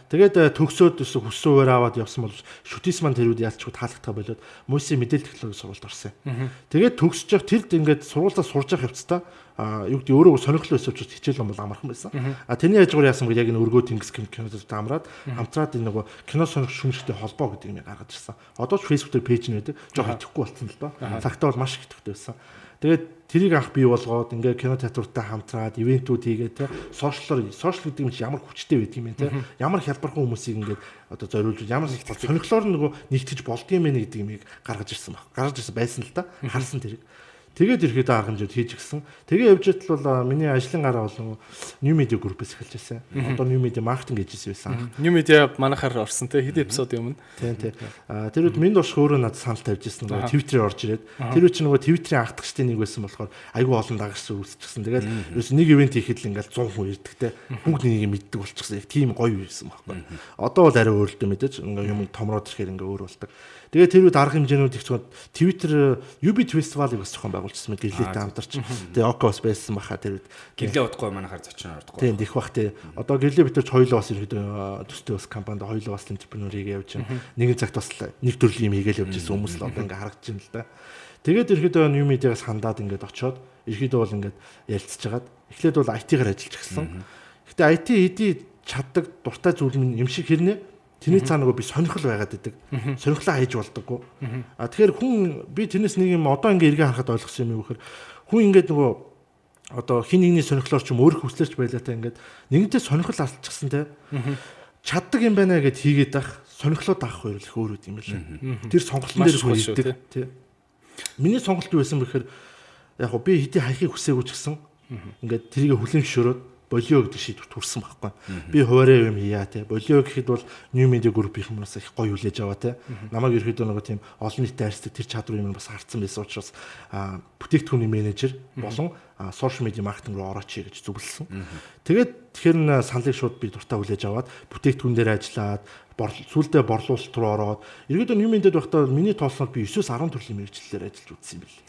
Тэгээд төгсөөд өсө хүссэн үгээр аваад явсан бол шүтис маань тэр үед ялчгүй таалагдах болоод мөсийн мэдээлэл технологийн сургуульд орсон юм. Тэгээд төгсөж явах тэрд ингээд сургуулиас сурж явах явцдаа юу гэдэг өөрөө сонирхол байсан учраас хичээл ном бол амархан байсан. А тэрний хажуугаар яасан бэ яг энэ өргөө тэнгис кинод амраад хамтраад энэ нөгөө кино сонирх шүмжигтэй холбоо гэдэг юм гаргаж ирсэн. Одоо ч Facebook дээр пэйж нь байдаг. Жохоо итгэхгүй болсон л доо. Цагтаа бол маш их итгэвтэй байсан. Тэгээд тэрийг анх бий болгоод ингээ кино театруудтай хамтраад ивентүүд хийгээд те сошиалор сошиал гэдэг юм чи ямар хүчтэй байдаг юм бэ те ямар хялбархан хүмүүсийг ингээд одоо зориулж ямар сонирхлоор нөгөө нэгтгэж болдгийм бэ гэдэг юмыг гаргаж ирсэн баг. Гаргаж ирсэн байсан л да. Харсан тэрийг. Тэгээд ерөөдөө арга хэмжээд хийж гисэн. Тэгээ явж байтал бол миний ажлын гараа бол нөгөө New Media Group-ээс эхэлж байсан. Одоо New Media Marketing Agency байсан. New Media манайхаар орсон те хэд эпизод өмнө. Тийм тийм. Тэр үед минь дурш өөрөө надад санал тавьж ирсэн. Нөгөө Twitter-ээр орж ирээд тэр үед чи нөгөө Twitter-ийн анхдагчдын нэг байсан болохоор айгүй олон дагагч үүсчихсэн. Тэгээд ерөөс нэг ивент хийхэд л ингээл 100 хүн ирдэг те. Бүгд нэг юм мэддэг болчихсон. Яг тийм гоё байсан байхгүй. Одоо бол арай өөр л дээ мэдээж. Ингээ юм томроод ирэхээр ингээ өөр болдог. Тэгээд тэр үед арга хэмжээнүүд их зөвхөн Twitter UB Festival-ыг бас зохион байгуулчихсан мэт гэрлээтэй хамтарч. Тэгээ Око бас байсан баха тэр үед. Гэрлээ удахгүй манайхаар зочин ордохгүй. Тийм дэх бах тий. Одоо гэрлээ битэрч хоёулаа бас ерөөдөө төстэй бас компанид хоёулаа бас энтерпренерийг явж байна. Нэгэн цагт бас нэг төрлийн юм хийгээл явж ирсэн хүмүүс л одоо ингээ харагдаж байна л да. Тэгээд ерөөдөө New Media-гаас хандаад ингээд очоод ерөөдөө бол ингээд ярилцж хагаад эхлээд бол IT-гаар ажиллаж гисэн. Гэтэ IT хэдий чаддаг дуртай зүйл минь юм шиг хэрнээ тэрний цаана нөгөө би сонирхол байгаад идэг. Сонирхлоо хайж болдоггүй. А тэгэхээр хүн би тэрнээс нэг юм одоо ингээ эргээ харахад ойлгосон юм юу гэхээр хүн ингээд нөгөө одоо хин нэгний сонирхлоор ч юм өөр хүслээрч байлаатай ингээд нэгэнтээ сонирхол алдчихсан те. Чаддаг юм байна гэд хийгээд ах сонирхлоо даах хоёр л их өөр юм лээ. Тэр сонголтын дээр хүн ирдэг те. Миний сонголт юу байсан бэхээр яг гоо би хэдий хайхыг хүсээгүй ч гэсэн ингээд тэрийг хүлээн зөвшөөрөөд болио гэдэг шийдвэр төрсэн байхгүй. Би хуваараа юм хийя те. Болио гэхэд бол New Media Group-ийн хүмүүс их гоё хүлээж аваа те. Намайг ерөөдөө нөгөө тийм олон нийтэд арьсдаг тэр чадвар юм бас харцсан байсан учраас бүтээгдэхүүний менежер болон social media marketing руу орооч гэж зөвлөсөн. Тэгээд тэгэхээр н саналыг шууд би дуртай хүлээж аваад бүтээгдэхүүн дээр ажиллаад сүүлдээ борлуулалт руу ороод ерөөдөө New Media-д байхдаа миний тоосноор би 9-10 төрлийн мэргэжлэлээр ажиллаж үзсэн юм бэл.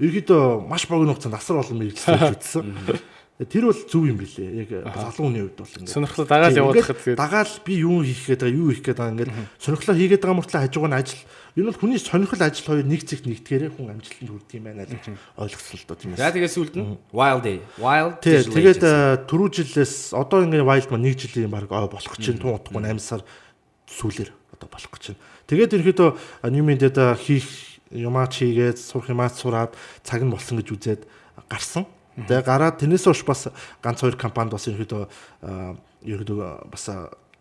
Ерөөдөө маш богино хугацаанд асар олон мэргэжлээр ажиллаж үзсэн. Тэр бол зөв юм билээ. Яг залуу хүний хувьд бол ингээд сонирхлоо дагаал явуулахад тэгээд дагаал би юу хийх гээд байгаа, юу хийх гээд байгаа ингээд сонирхлоо хийгээд байгаа мөртлөө хажууг нь ажил. Ер нь бол хүний сонирхол ажил хоёр нэг зэгт нэгтгээрээ хүн амжилтанд хүрдэг юм байна л гэж ойлгосон л доо тийм ээ. За тэгээд сүүлд нь Wild Day. Wild. Тэгээд түрүү жилээс одоо ингээд Wild маань нэг жилийн баг болох чинь тун утгагүй 8 сар сүүлээр одоо болох гэж байна. Тэгээд ерөөдөө New Media-д хийх юмаа чигээд сурах юмаа сураад цаг нь болсон гэж үзээд гарсан. Тэгээ гараад тэрнээс хойш бас ганц хоёр компанид бас ерөөдөө бас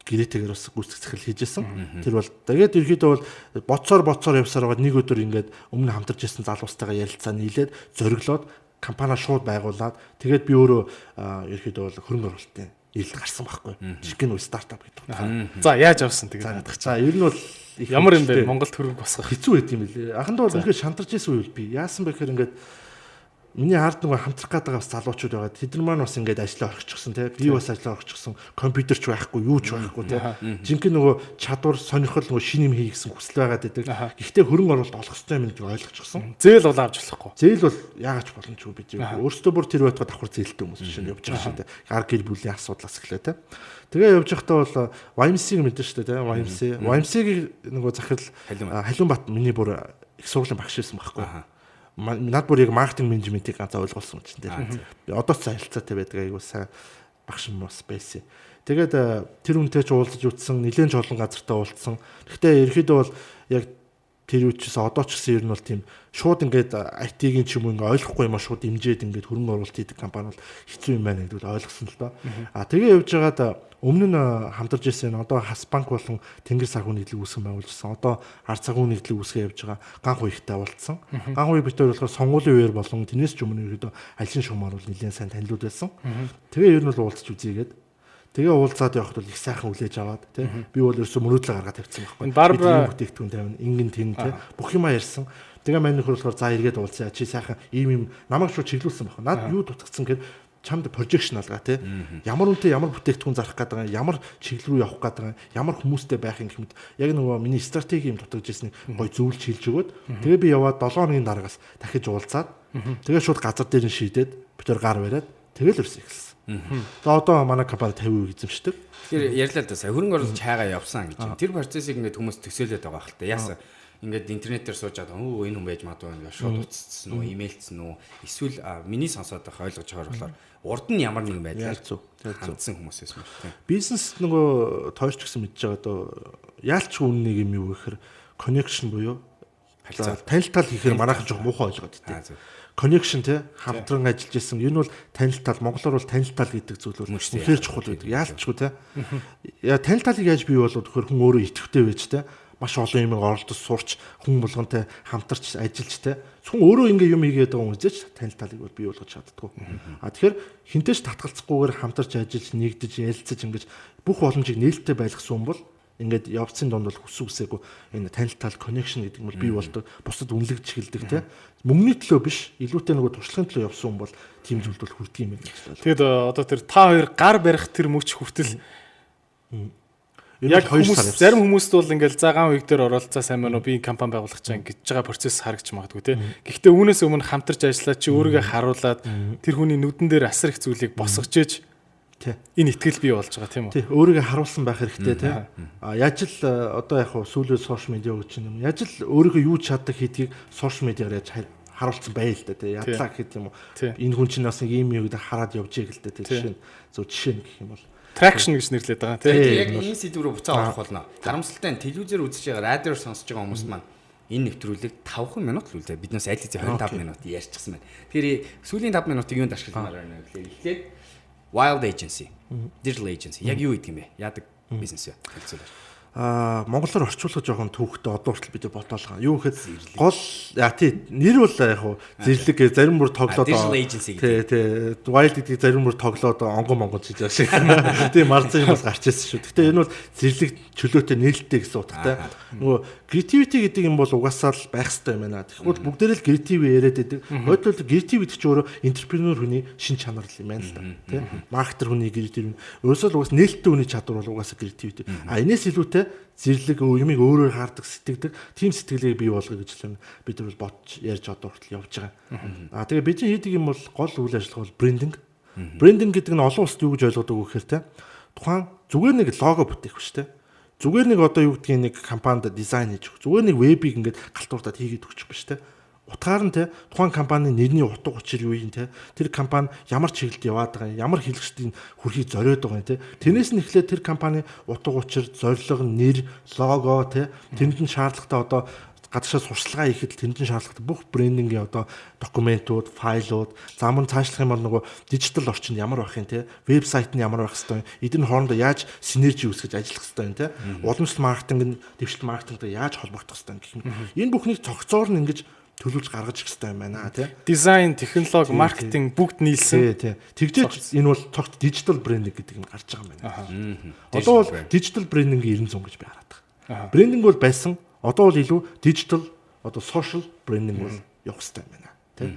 гэрээтэйгээр бас гүйцэтгэх захирал хийж исэн. Тэр бол тэгээд ерөөдөө бол боцоор явсаар байгаа нэг өдөр ингээд өмнө хамтарч исэн залуустайгаа ярилцаа нийлээд зориглоод компани шууд байгуулад тэгээд би өөрөө ерөөдөө бол хөрөнгө оруулалтын нийлэлд гарсан байхгүй. Жинхэнэ үе стартап гэдэг утгаар. За яаж авсан тэгээд надах. За ер нь бол ямар юм бэ Монголд хөрөнгө босгох хэцүү байт юм билээ. Анхандаа бол үнэхээр шантарч исэн үе би. Яасан бэ гэхээр ингээд миний ард нөгөө хамтрах гээд байгаа бас залуучууд байгаа. Тэд нар маань бас ингээд ажлаа орхичихсон тий. Би бас ажлаа орхичихсон. Компьютер ч байхгүй, юу ч байхгүй тий. Жинхэнэ нөгөө чадвар, сонирхол нөгөө шинэ юм хий гэсэн хүсэл байгаад байдаг. Гэхдээ хөрөнгө оруулалт олох ёстой юм гэдгийг ойлгочихсон. Зээл бол авч болохгүй. Зээл бол яагаад ч боломжгүй бид. Өөрөөсөө бүр тэр байтугай давхар зээлтэй хүмүүс биш явж байгаа шүү дээ. Гар гэр бүлийн асуудлаас эхлэе тий. Тэгээ явж байхдаа бол YMC-г мэдэн шүү дээ тий. YMC. YMC-г нөгөө захирал Халиун Бат миний бүр их сургуулийн багш байсан байхгүй. Над бүр яг маркетинг менежментийг ганцаа ойлгуулсан юм чинь тэр. Би одоо ч харилцаатай байдаг айгуу сайн багш юм бас байсан. Тэгээд тэр үнтэй ч уулзаж үтсэн, нэлээд ч олон газартай уулзсан. Гэхдээ ерөөхдөө бол яг Тэр үе чигсэн одоо ч гэсэн ер нь бол тийм шууд ингээд IT-ийн ч юм уу ингээд ойлгохгүй юм а шууд дэмжиж ингээд хөрөнгө оруулалт хийдэг компани бол хэцүү юм байна гэдгийг ойлгосон л доо. А тэгээ явж байгаад өмнө нь хамтарч ирсэн одоо Хас банк болон Тэнгэр санхүү нийтлэг үүсгэн байгуулжсэн. Одоо Ард санхүү нийтлэг үүсгэн явж байгаа Ганх уягтай уулзсан. Ганх уяг бит хоёр болохоор сонгуулийн үеэр болон тэрнээс ч өмнө ерөөдөө алсын шугамар бол нэлээд сайн танилуд байсан. Тэгээ ер нь бол уулзч үзье гээд тэгээ уулзаад явхад бол их сайхан хүлээж аваад тий би бол ерөөсөө мөрөөдлөө гаргаад тавьчихсан байхгүй. Барбара бүтээгдэхүүн тавина, ингэн тэн тий бүх юмаа ярьсан. Тэгээ мань нөхөр болохоор за эргээд уулзъя. Чи сайхан ийм ийм намайг шууд чиглүүлсэн байхгүй. Над юу дутагдсан гэхээр чамд прожекшн алгаа тий. Ямар үнэтэй ямар бүтээгдэхүүн зарах гээд байгаа, ямар чиглэл рүү явах гээд байгаа, ямар хүмүүстэй байх юм гэх мэт яг нөгөө миний стратеги юм дутагдж ирснийг гой зөвлөж хэлж өгөөд тэгээ би яваад 7 хоногийн дараагаас дахиж уулзаад тэгээ шууд газар дээр нь шийдээд бид тэр гар бариад тэгэл өрсөн эхэлсэн. За одоо манай компани 50% эзэмшдэг. Тэгэхээр ярьлаа л да сая хөрөнгө оруулалт хайгаа явсан гэж. Тэр процессыг ингээд хүмүүс төсөөлөд байгаа хэл та. Яасан ингээд интернетээр сууж байгаа өө энэ хүн байж магадгүй ингээд шууд утасцсан уу, имэйлцсэн үү, эсвэл миний сонсоод байх ойлгож байгаагаар болохоор урд нь ямар нэгэн байдлаар хандсан хүмүүс байсан байна тийм. Бизнес нөгөө тойрч гэсэн мэдж байгаа доо яалч үнэ нэг юм юу гэхээр connection буюу Харилцаа. Танил тал гэхээр манайхан жоох муухай ойлгоод идэв. Connection те хамтран ажиллаж исэн. Энэ бол танил тал, монголоор бол танил тал гэдэг зүйл бол үнэхээр чухал байдаг. Яалчгүй те. Яа танил талыг яаж бий болоод гэхээр хүн өөрөө идэвхтэй байж те. Маш олон юм оролдож сурч хүн болгонтэй хамтарч ажиллаж те. Зөвхөн өөрөө ингээ юм хийгээд байгаа хүн үзээч танил талыг бол бий болгож чаддаггүй. А тэгэхээр хинтээч татгалзахгүйгээр хамтарч ажиллаж нэгдэж ярилцаж ингэж бүх боломжийг нээлттэй байлгасан хүн бол ингээд явцын дунд бол хүссэн үсээгүй энэ танил тал connection гэдэг юм бол бий болдог. Бусдад үнэлэгдэж эхэлдэг те. Мөнгөний төлөө биш, илүүтэй нөгөө туршлагын төлөө явсан хүн бол тийм зүйлд бол хүрдэг юм байна гэж байна. Тэгэд одоо тэр та хоёр гар барих тэр мөч хүртэл яг хүмүүс зарим хүмүүст бол ингээл за ган үеиг дээр оролцоо сайн байна уу би компани байгуулах чинь гэж байгаа процесс харагч магадгүй те. Гэхдээ үүнээс өмнө хамтарч ажиллаад чи өөрийгөө харуулад тэр хүний нүдэн дээр асар их зүйлийг босгож ээж энэ итгэл бий болж байгаа тийм үү? Тий, өөрийгөө харуулсан байх хэрэгтэй тий. А яаж л одоо яг хуу сүүлийн сошиал медиа гэж юм. Яаж л өөрийгөө юу чаддаг хийдгийг сошиал медиагаар яаж харуулсан бай л да тий. Ядлаа гэхэд юм уу? Энэ хүн чинь бас нэг ийм юм гэдэг хараад явж ийг л да тий. Жишээ нь зөв жишээ нь гэх юм бол traction гэж нэрлэдэг байгаа тий. Яг энэ сэдв рүү буцаа орох болно. Харамсалтай нь телевизээр үзэж байгаа, радиоор сонсож байгаа хүмүүс маань энэ нэвтрүүлэг 5 минут л үлдээ. Биднээс аль хэзээ 25 минут ярьчихсан байна. Тэгэхээр сүүлийн 5 минутыг юунд ашигламаар байна гэхээр эхлээд Wild Agency, Digital Agency яг юу гэдэг юм бэ? Яадаг бизнес вэ? Хэлцүүлээ. Монголоор орчуулах жоохон түүхтэй одоо хүртэл бид бодоолгаа. Юу гэхэд гол яа тий нэр бол яг хуу зэрлэг гэ зарим бүр тоглоод Digital Agency гэдэг. Тий тий Wild гэдгийг зарим бүр тоглоод онгон монгон хийж байгаа шиг. Тий марцсан юм бас гарч ирсэн шүү. Гэхдээ энэ бол зэрлэг чөлөөтэй нээлттэй гэсэн утгатай. Нөгөө creativity гэдэг юм бол угаасаа л байх хэрэгтэй юм байна. Тэгэхгүй бүгдээрээ л creative яриад байдаг. Хойд бол creative гэдэг чинь өөрөө entrepreneur хүний шин чанар л юм байна л да. Тий маркетер хүний creative. Ерөөсөө л угаас нээлттэй хүний чадвар бол угаасаа creativity. А энэс илүүтэй зэрлэг юмыг өөрөөр хардаг, сэтгэдэг тийм сэтгэлийг бий болгоё гэж л бид нар бол бодж ярьж одоо хүртэл явж байгаа. А тэгээ бидний хийдэг юм бол гол үйл ажиллагаа бол брендинг. Брендинг гэдэг нь олон улсад юу гэж ойлгодог вэ гэхээр те тухайн зүгээр нэг лого бүтээх биш те. Зүгээр нэг одоо юу гэдгийг нэг компанид дизайн хийж өгөх. Зүгээр нэг вебийг ингээд галтуурдаад хийгээд өгчих биш те. Утгаар нь те тухайн компанийн нэрний утга учир юу юм те тэр компани ямар чиглэлд яваад байгаа юм ямар хэрэгслийн хүрхийг зориод байгаа юм те тэрнээс нь эхлээд тэр компани утга учир зорилго нэр лого те тэнд нь шаардлагатай одоо гадагшаа сурчлагаа хийхэд тэнд нь шаардлагатай бүх брендингийн одоо документууд, файлууд, за мөн цаашлах юм бол нөгөө дижитал орчинд ямар байх юм те, вебсайт нь ямар байх хэвээр юм, эдгээр нь хоорондоо яаж синержи үүсгэж ажиллах хэвээр юм те, уламжлалт маркетинг нь дэвшилт маркетингтэй яаж холбогдох хэвээр юм гэх юм. Энэ бүхнийг цогцоор нь ингэж төлөвлөж гаргаж ирэх хэрэгтэй юм байна тий. Дизайн, технологи, маркетинг бүгд нийлсэн. Тий, тий. Тэгжээж энэ бол цогц дижитал брендинг гэдэг юм гарч байгаа юм байна. Одоо бол дижитал брендингийн 900 гэж би хараад байгаа. Брендинг бол байсан. Одоо бол илүү дижитал одоо сошиал брендинг бол явах хэрэгтэй юм байна тий.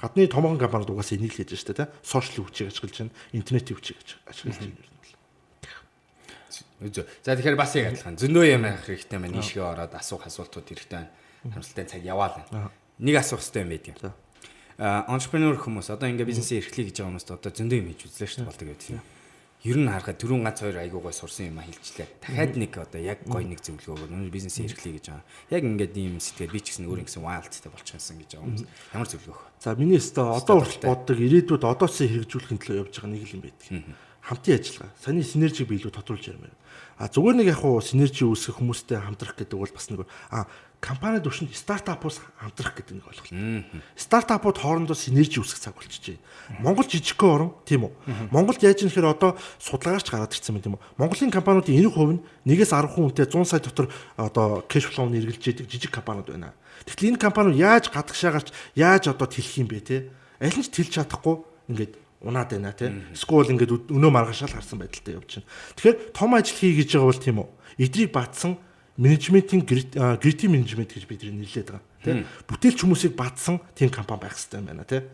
Гадны томоохон компаниуд угаасаа энийг л хийж байгаа шүү дээ тий. Сошиал хүчийг ашиглаж байна, интернетийн хүчийг ашиглаж байна. За тэгэхээр бас яг адилхан зөндөө юм ярих хэрэгтэй байна. Нийшгээ ороод асуух асуултууд хэрэгтэй байна. Харамсалтай цаг яваал байна. Нэг асуух хэрэгтэй юм байдаг юм. Entrepreneur хүмүүс одоо ингээ бизнесээ эрхлэе гэж байгаа хүмүүст одоо зөндөө юм хийж үзлээ шүү дээ болдог гэдэг юм. Ер нь харахад түрүүн ганц хоёр айгуу гой сурсан юм а хэлчлээ. Дахиад нэг одоо яг гой нэг зөвлөгөө өгнө. Бизнесээ эрхлэе гэж байгаа. Яг ингээд ийм сэтгэл би ч гэсэн өөр ингэсэн wildтэй болчихсон гэж байгаа хүмүүс ямар зөвлөгөө өгөх? За миний өстө одоо хүртэл боддог ирээдүйд одоо ч хэрэгжүүлэхин төлөө явж байгаа нэг л юм байдаг. Хамтын ажиллагаа, саяны синержиг би илүү тодруулж ярмаар. А зүгээр нэг яг хуу синержи үүсгэх хүмүүстэй хамтрах гэдэг бол бас нэг компани түвшинд стартапуус хамтрах гэдэг нэг ойлголт. Стартапууд хоорондоо синержи үүсгэх цаг болчихжээ. Монгол жижигхэн орн, тийм үү? Монголд яаж юм гэхээр одоо судалгаарч гараад ирсэн юм, тийм үү? Монголын компаниудын 90% нь 1-ээс 10 хүн үнэтэй 100 сая дотор одоо cash flow нь эргэлж идэг жижиг компаниуд байна. Тэгэхээр энэ компаниуд яаж гадагшаа гарч яаж одоо тэлэх юм бэ, те? Аль нь ч тэлж чадахгүй ингээд унаад байна, те. Эсвэл ингээд өнөө маргаашаал харсан байдалтай явж байна. Тэгэхээр том ажил хий гэж байгаа бол, тийм үү? Эдрийг батсан менежментийн creative менежмент гэж бид нэрлэдэг байгаа, тийм. Бүтээлч хүмүүсийг батсан тийм компани байх хэрэгтэй юм байна, тийм.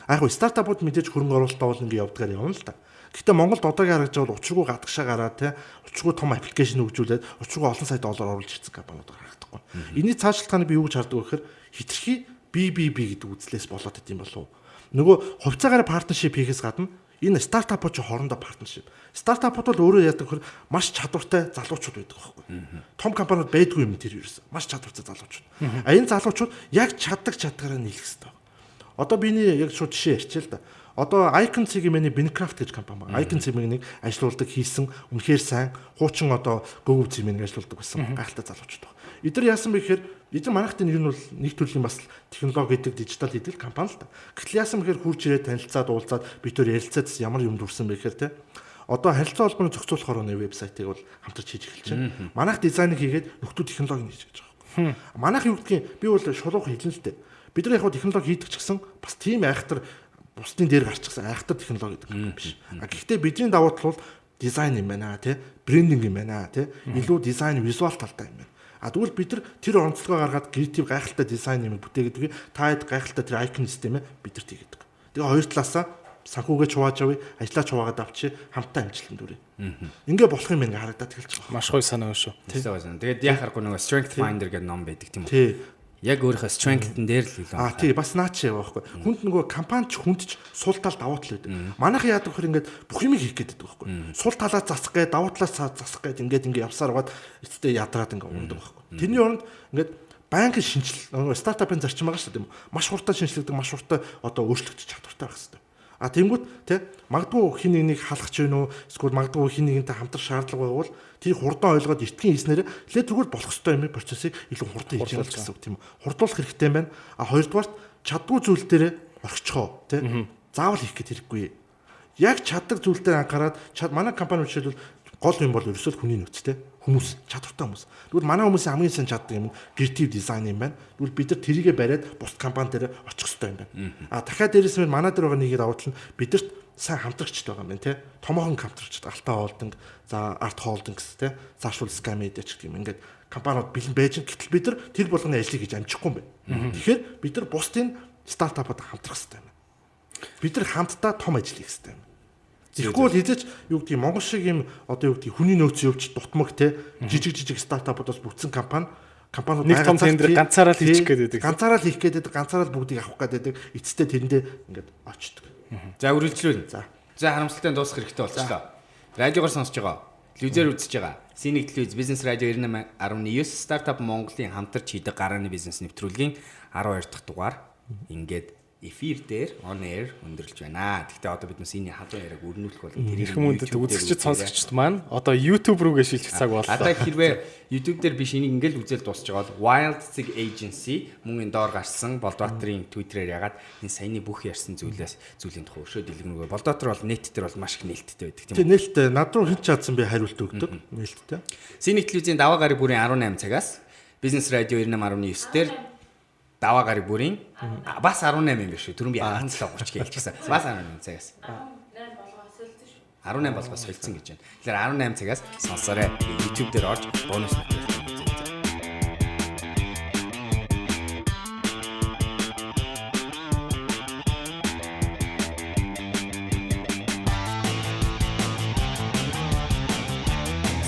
А яг стартапууд мэдээж хөрөнгө оруулалтаа бол ингээд явдгаар явна л та. Гэхдээ Монголд одоогийн харагдж байгаа бол учиргүй гадагшаа гараад, тийм, учиргүй том application хөгжүүлээд учиргүй олон сая доллар оруулж ирсэн компаниуд харагдахгүй. Энийний цаашлалтгааны би юу гэж хардаг вэ гэхээр хитрхи BBB гэдэг үзлээс болоод идэм болов уу? Нөгөө хувьцаагаараа partnership хийхээс гадна энэ стартапууд ч хоорондоо partnership. Стартапууд бол өөрөө яадаг вөхөр маш чадвартай залуучууд байдаг байхгүй. Том компаниуд байдгүй юм тэр ерөөсөө. Маш чадвартай залуучууд. А энэ залуучууд яг чаддаг чадгаараа нийлэх хэрэгтэй. Одоо биний яг шууд жишээ ярьчих л да. Одоо Icon C-ийн Bencraft гэж компани байна. Icon C-ийг ажилуулдаг хийсэн үнэхээр сайн хуучин одоо Google C-ийг ажилуулдаг байсан гайхалтай залуучууд байна. Эдгээр яасан бэ гэхээр эдгээр манайхтай нэг нь бол нэг төрлийн бас технологи гэдэг дижитал гэдэг компани л та. Гэтэл яасан бэ гэхээр хурж ирээд танилцаад уулзаад бид төр ярилцаад ямар юм дүрсэн бэ гэхээр те одоо харилцаа холбооны зохицуулах орны вебсайтыг бол хамтарч хийж эхэлж байна. Манайх дизайныг хийгээд нөхдүүд технологиг хийж байгаа байхгүй. Манайх юу гэдгийг би бол шулуух хэлнэ л дээ. Бид нар яг технологи хийдэг ч гэсэн бас тийм айхтар бусдын дээр гарчихсан айхтар технологи гэдэг юм биш. А гэхдээ бидний давуу тал бол дизайн юм байна тий, branding юм байна тий, илүү дизайн visual талтай юм байна. А тэгвэл бид нар тэр онцлогоо гаргаад creative гайхалтай дизайн юм бүтээгээд та хэд гайхалтай тэр icon системээ бид нар тийгээдэг. Тэгээ хоёр талаасаа санхүүгээ чувааж авъя, ажлаа чуваагаад авчи, хамтаа амжилтанд хүрье. Ингээ болох юм байна харагдаад эхэлж байгаа. Маш гоё санаа шүү. Тийм. Тэгээд яа харахгүй нөгөө Strength Finder гэдэг ном байдаг тийм үү? Тий. Яг өөрийнхөө strength-н дээр л илүү. А тий, бас наач яа байхгүй. Хүнд нөгөө компани ч хүнд ч сул тал давуу тал байдаг. Манайхан яадаг вөхөр ингээд бүх юм хийх гээд байдаг байхгүй. Сул талаа засах гээд давуу талаас засах гээд ингээд ингээд явсаар байгаад эцэстээ ядраад ингээд ундаг байхгүй. Тэрний оронд ингээд байнгын шинжил нөгөө стартапын зарчим байгаа шүү дээ, тийм үү? Маш хурдан шинжлэгдэг, маш хурдан одоо өөрчлөгдөх чадвартай байх хэрэгтэй. А тэнгууд те магадгүй хин нэгнийг халах ч юм уу эсвэл магадгүй хин нэгэнтэй хамтрах шаардлага байвал тэр хурдан ойлгоод эртхэн хийснээр лээ зүгээр болох ёстой юм процессыг илүү хурдан хийж байгаа гэсэн үг, тийм үү? Хурдуулах хэрэгтэй юм байна. А хоёрдугаарт чаддгүй зүйл дээр орчихоо те заавал хийх гээд хэрэггүй. Яг чаддаг зүйл дээр анхаарад манай компани жишээлбэл гол юм бол ерөөсөө хүний нөөц те хүмүүс чадвартай хүмүүс. Тэгвэл манай хүмүүсийн хамгийн сайн чаддаг юм нь creative design юм байна. Тэгвэл бид нар тэрийгэ бариад бусад компани дээр очих хэрэгтэй юм байна. А дахиад дээрэс нь манай дээр байгаа нэгийг давуу тал нь бидэрт сайн хамтрагчд байгаа юм байна те. Томоохон хамтрагчд Алтай Холдинг, за Art Holdings те, заашвал Sky Media ч гэх юм ингээд компаниуд бэлэн байж, гэтэл бид нар тэр болгоны ажлыг хийж амжихгүй юм байна. Тэгэхээр бид нар бусдын стартапад хамтрах хэрэгтэй юм. Бид нар хамтдаа том ажил хийх хэрэгтэй юм. Тэгэхгүй бол хизээч юу гэдгийг Монгол шиг юм одоо юу гэдгийг хүний нөөц явж дутмаг те жижиг жижиг стартапуудаас бүтсэн компаниуд нэг том тендер ганцаараа л хийчих гээд байдаг. Ганцаараа л хийх гээд байдаг, ганцаараа л бүгдийг авах гээд байдаг. Эцэстээ тэрэндээ ингээд очдөг. За үргэлжлүүлнэ. За. За харамсалтай дуусах хэрэгтэй болчихлоо. Радиогоор сонсож байгаа. Телевизээр үзэж байгаа. Синик телевиз Бизнес радио 98.9 стартап Монголын хамтарч хийдэг гарааны бизнес нэвтрүүлгийн 12 дахь дугаар ингээд эфир дээр on air өндөрлж байна. Гэхдээ одоо бид нас энэ халуун яриаг өрнүүлэх болон тэрийг Эрхэм хүндэт үзэгчид сонсогчд маань одоо YouTube рүүгээ шилжих цаг боллоо. Одоо хэрвээ YouTube дээр биш энийг ингээл үзэл дуусч байгаа бол Wild Zig Agency мөн энэ доор гарсан Болдбаатрын Twitter-ээр ягаад энэ саяны бүх ярьсан зүйлээс зүйлийн тухай өшөө дэлгэрэнгүй. Болдбаатар бол нет дээр бол маш их нээлттэй байдаг тийм үү? үү? Нээлттэй. Над руу хэн ч чадсан би хариулт өгдөг. Нээлттэй. Синик телевизийн даваа гараг бүрийн 18 цагаас Бизнес радио 98.9 дээр даваа гараг бүрийн бас 18 юм биш үү? Түрүүн би 17:30 гэж хэлчихсэн. Бас 18 цагаас. 18 болгоо солилцсон шүү. 18 болгоо солилцсон гэж байна. Тэгэхээр 18 цагаас сонсоорой. YouTube дээр орж бонус материал үзээрэй.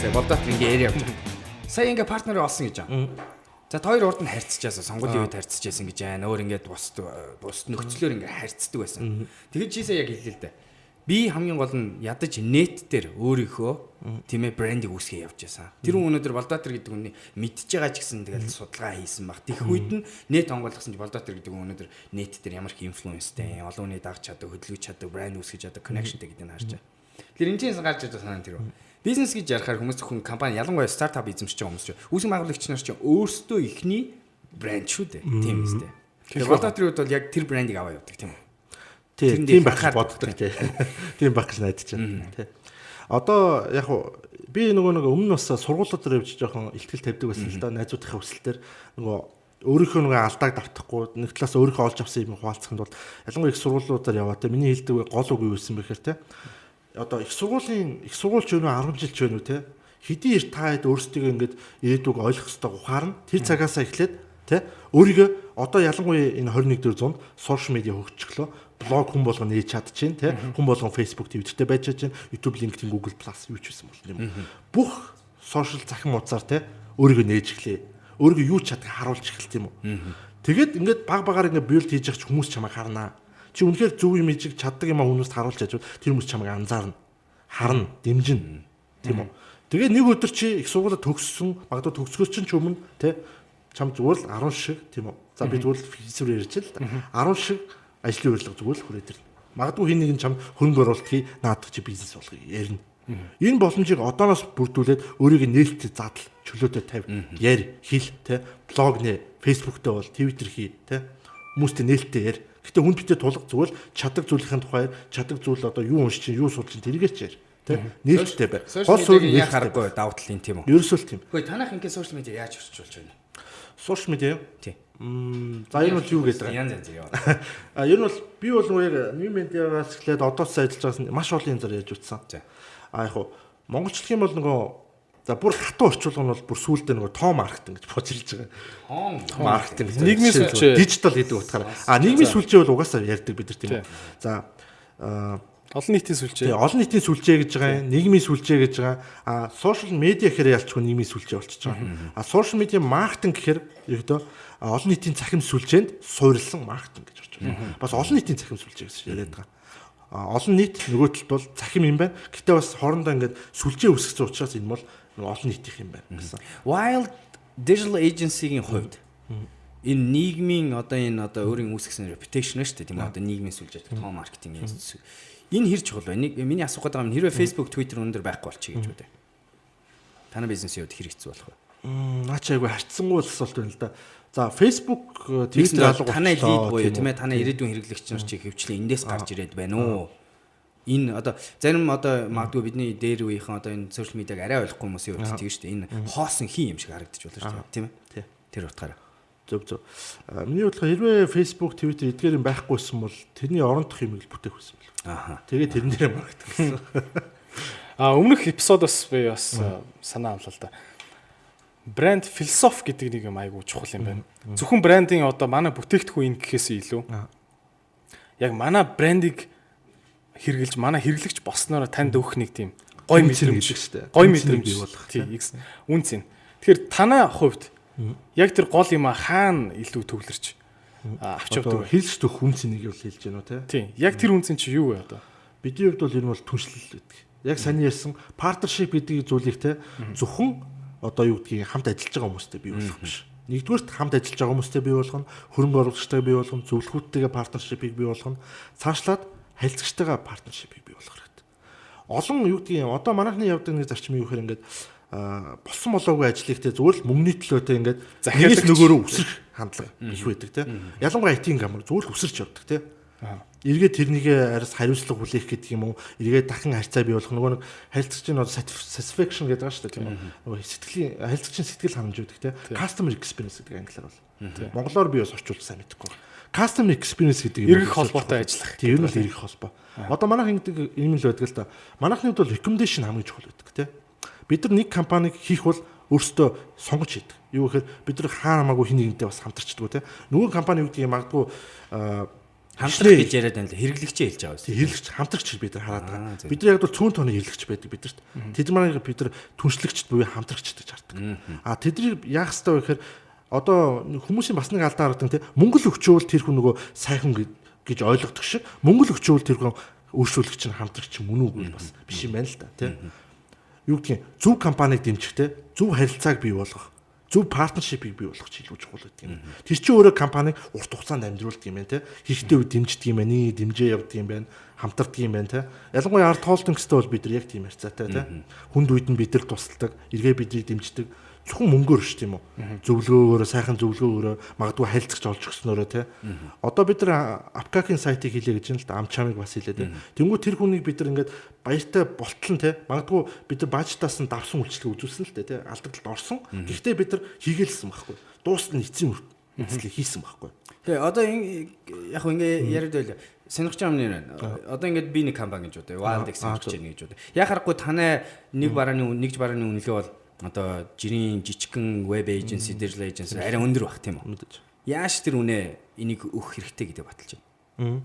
Сая Болдоотор ингээ яриа явж байгаа. Сая ингээ партнероо олсон гэж байна. За та хоёр урд нь харьцажсэн, сонгуулийн үед харьцажсэн гэж байна. Өөр ингээд бус нөхцлөөр ингээд харьцдаг байсан. Тэгэд чи сая яг хэллээ л дээ. Би хамгийн гол нь ядаж нет дээр өөрийнхөө тийм ээ брендийг үүсгээ явж байсан. Тэр хүн өнөөдөр Болдоотор гэдэг хүний мэдж байгаа ч гэсэн тэгэл судалгаа хийсэн баг. Тэгэх үед нь нет онгойлгосон чи Болдоотор гэдэг хүн өнөөдөр нет дээр ямар их инфлюенстэй, олон хүний дагж чаддаг, хөдөлгөж чаддаг, брэнд үүсгэж чаддаг, connectionтэй гэдгийг харж байгаа. Тэр энэ чинь гарч ирж байгаа санаа тэр. Бизнес гэж ярихаар хүмүүс зөвхөн компани, ялангуяа стартап эзэмшиж байгаа хүмүүс чинь үүсгэн байгуулагч нар чинь өөрсдөө эхний брэнд шүү дээ. Тийм үстэй. Тэр Голдотрийн хувьд бол яг тэр брендийг аваа явдаг, тийм үү? Тийм байх гэж боддог, тий. Тийм байх гэж найдаж байна. Тий. Одоо яг би нөгөө өмнө бас сургуулиуд дээр явж жоохон ихтгэл тавьдаг байсан л да, найзуудынхаа хүсэлтээр нөгөө өөрийнхөө нөгөө алдааг давтахгүй, нэг талаас өөрийнхөө олж авсан юм хуваалцахын тулд ялангуяа их сургуулиудаар яваа, те. Миний хэлдэг гол үг юу байсан бэ гэхээр, те, одоо их сургуулийн их сургууль ч вэ 10 жил ч вэ те, хэдий ир та хэд өөрсдийгөө ингээд ирээдүг ойлгох ёстой ухаарна. Тэр цагаасаа эхлээд, те, өөрийгөө одоо ялангуяа энэ 21 дэх зуунд social media хөгжчихлөө, блог хүн болгон нээж чадчихээн, те, хүн болгон Facebook, Twitter-тэй байж чадчихээн, YouTube, LinkedIn, Google Plus юу ч байсан бол юм, бүх social цахим хуудасаар, те, өөрийгөө нээж эхлэе, өөрийгөө юу ч чадах харуулж эхэлт юм уу. Тэгээд ингээд баг багаар ингээд build хийж явах хүмүүс чамайг харнаа. Чи үнэхээр зөв юм хийж чаддаг юм а хүмүүст харуулж ажвал тэр хүмүүс чамайг анзаарна, харна, дэмжинэ, тийм үү? Тэгээ нэг өдөр чи их сургуулиуд төгссөн, магадгүй төгсгөөс чинь ч өмнө, те, чам зүгээр л 10 шиг, тийм үү? За, би зүгээр л физикээр ярьж л да. 10 шиг ажлын урилга зүгээр л хүрээд ирнэ. Магадгүй хин нэгэн чам хөрөнгө оруулалт хий, наадах чи бизнес болгоё ярина. Энэ боломжийг одооноос бүрдүүлээд өөрийгөө нээлттэй задал, чөлөөтэй тавь, яар, хэл, те, блог нэ, Facebook дээр бол Twitter хий, те, хүмүүстэй нээлттэй яар. Гэтэ хүн битээ тулга, зүгээр л чаддаг зүйлийн тухай, чаддаг зүйл одоо юу уншиж чинь, юу судалж чинь тэрийгээ ч яар. Тэ, нээлттэй бай. Гол суурь нь яа харахгүй давуу талын, тийм үү? Ерөөсөө л тийм. Үгүй, танайх ингээ social media яаж орчуулж байна? Social media юу? Тий. За, энэ бол юу гэдэг байгаа? Янз янз яваа. А ер нь бол би бол нөгөө яг new media-гаас эхлээд одоос ажиллаж байгаас маш олон янзаар яаж утсан. А яг хуу монголчлах юм бол нөгөө за бүр хатуу орчуулга нь бол бүр сүүлдээ нөгөө тоо маркетинг гэж бочилж байгаа. Тоо маркетинг. Нийгмийн сүлжээ. Digital гэдэг утгаараа. А нийгмийн сүлжээ бол угаасаа ярьдаг бид нар, тийм үү. За, олон нийтийн сүлжээ. Тий, олон нийтийн сүлжээ гэж байгаа юм, нийгмийн сүлжээ гэж байгаа. А social media гэхээр ялчгүй нийгмийн сүлжээ болчихж байгаа. А social media маркетинг гэхээр ерөөдөө олон нийтийн цахим сүлжээнд суурилсан маркетинг гэж орж байгаа. Бас олон нийтийн цахим сүлжээ гэж яриад байгаа. Олон нийт, нөгөө талд бол цахим юм байна. Гэтэ бас хоорондоо ингээд сүлжээ үүсгэсэн учраас энэ бол нөгөө олон нийтийнх юм байна гэсэн. Wild Digital Agency-гийн хувьд энэ нийгмийн одоо энэ одоо өөрийн үүсгэсэн reputation шүү дээ, тийм үү, одоо нийгмийн сүлжээ, тоо маркетинг энэ хэр чухал вэ? Нэг миний асуух гэдэг юм, хэрвээ Facebook, Twitter өндөр байхгүй болчих гэж үү? Танай бизнесийн хувьд хэр хэцүү болох вэ? Наа чи айгүй харьцангуй асуулт байна л да. За, Facebook, Twitter алга танай lead буюу, тийм ээ, танай ирээдүйн хэрэглэгч нар чи хөвчлэн эндээс гарч ирээд байна уу? Энэ одоо зарим одоо магадгүй бидний дээр үеийнхэн одоо энэ social media-г арай ойлгохгүй хүмүүсийн хувьд тэгж шүү дээ. Энэ хоосон хин юм шиг харагдаж байна шүү дээ, тийм ээ? Тэр утгаараа. Зөв, зөв. Миний бодлохоор хэрвээ Facebook, Twitter эдгээр юм байхгүйсэн бол тэрний орондох юм л бүтээх байсан бэл. Тэгээд тэрэн дээр маркетинг гэсэн. А өмнөх эпизодоос би бас санаа авлаа л да. Брэнд философи гэдэг нэг юм айгүй чухал юм байна. Зөвхөн брендинг одоо манай бүтээгдэхүүн энэ гэхээс илүү яг манай брендийг хэрэгжилж, манай хэрэглэгч болсноороо танд өгөх нэг тийм гой мэдрэмж гэдэг шүү дээ. Гой мэдрэмж бий болох. Тийм. Үн цэн. Тэгэхээр танай хувьд яг тэр гол юм хаана илүү төвлөрч авч явдаг вэ? Хэлж төх үн цэнийг бол хэлж байна уу, те? Тийм. Яг тэр үн цэн чи юу вэ одоо? Бидний хувьд бол ер нь бол түншлэл гэдэг. Яг сайн ярьсан partnership гэдэг зүйлийг, те, зөвхөн одоо юу гэдгийг хамт ажиллаж байгаа хүмүүстэй бий болох биш. Нэгдүгээрт хамт ажиллаж байгаа хүмүүстэй бий болгоно, хөрөнгө оруулагчтай бий болгоно, зөвлөхүүдтэйгээ partnership-ыг бий болгоно. Цаашлаад харилцагчтайгаа partnership-ыг бий болгох хэрэгтэй. Олон юу гэдгийг одоо манайхны явдаг нэг зарчим юу гэхээр ингээд болсон болоогүй ажлыг, те, зүгээр л мөнгөний төлөө, те, ингээд нэгээс нөгөөрөө үсрэх хандлага их байдаг, те. Ялангуяа IT компани зүгээр л үсэрч явдаг, те. Эргээд тэрнийгээ араас хариуцлага хүлээх гэдэг юм уу? Эргээд дахин харьцаа бий болох нөгөө нэг харилцагчийн одоо satisfaction гэдэг байгаа шүү дээ, тийм үү? Нөгөө сэтгэлийн харилцагчийн сэтгэл ханамж байдаг, те. Customer experience гэдэг англиар бол. Монголоор би бас орчуулж сайн мэдэхгүй. Customer experience гэдэг юм эргэх холбоотой ажиллах. Тийм, ер нь бол эргэх холбоо. Одоо манайх ингэдэг юм л байдаг л та. Манайхны хувьд бол recommendation хамгийн чухал байдаг, те. Бид нар нэг компаниг хийх бол өөрсдөө сонгож хийдэг. Юу гэхээр бид нар хаа хамаагүй хин нэгэнтэй бас хамтарчдаггүй, те. Нөгөө компани юу гэдгийг магадгүй хамтрах гэж яриад байна л, хэрэглэгчээ хэлж байгаа юм. Хэрэглэгч, хамтрагч бид нар хараад байгаа. Бид нар яг бол цөөн тооны хэрэглэгч байдаг бидэрт. Тэд нарыг бид нар түншлэгчд буюу хамтрагчд гэж хардаг. А тэднийг яах ёстой вэ гэхээр одоо хүмүүсийн бас нэг алдаа харагдан, те, мөнгө л өгчөөл тэр хүн нөгөө сайхан гэж ойлгодог шиг мөнгө л өгчөөл тэр хүн өөрчлөгч нь хамтрагч мөн үгүй бас биш юм байна л да, те. Юу гэдгийг зөв компаниг дэмжих, те, зөв харилцааг бий болгох. Зөв partnership-ийг бий болгох илүү чухал гэдэг юм. Тэр чинь өөрөө компаниг урт хугацаанд амьдруулдаг юм байна те. Хэрэгтэй үед дэмждэг юм байна, дэмжээ явдаг юм байна, хамтардаг юм байна те. Ялангуяа Art Holdings-тэй бол бид нар яг тийм харьцаатай те. Хүнд үед нь бид нар тусалдаг, эргээ биднийг дэмждэг. Зөвхөн мөнгөөр биш тийм үү. Зөвлөгөөгөөр, сайхан зөвлөгөөгөөр магадгүй харилцагч олж өгснөөрөө те. Одоо бид нар Апкакийн сайтыг хийлээ гэж юм л да. Амчамыг бас хийлээ те. Тэнгүү тэр хүнийг бид нар ингээд баяртай болтлон те. Магадгүй бид нар бажтаас нь давсан үйлчлэг үзүүлсэн л те. Алдагдлалд орсон. Гэхдээ бид нар хийгээлсэн байхгүй. Дуустал нь эцсийн эцлийг хийсэн байхгүй. Тэгээ одоо яг хөө ингээ яриад байл сонирхож байгаа юм нэр байна. Одоо ингээд би нэг компани гэж бодъё. Wild-ыг сонирхож байна гэж бодъё. Яг харахгүй танай нэг барааны нэгж барааны үнэлгээ бол одоо жирийн жижигхэн web agency, digital agency арай өндөр байх тийм үү? Яаж тэр үнэ энийг өгөх хэрэгтэй гэдэг баталж байна.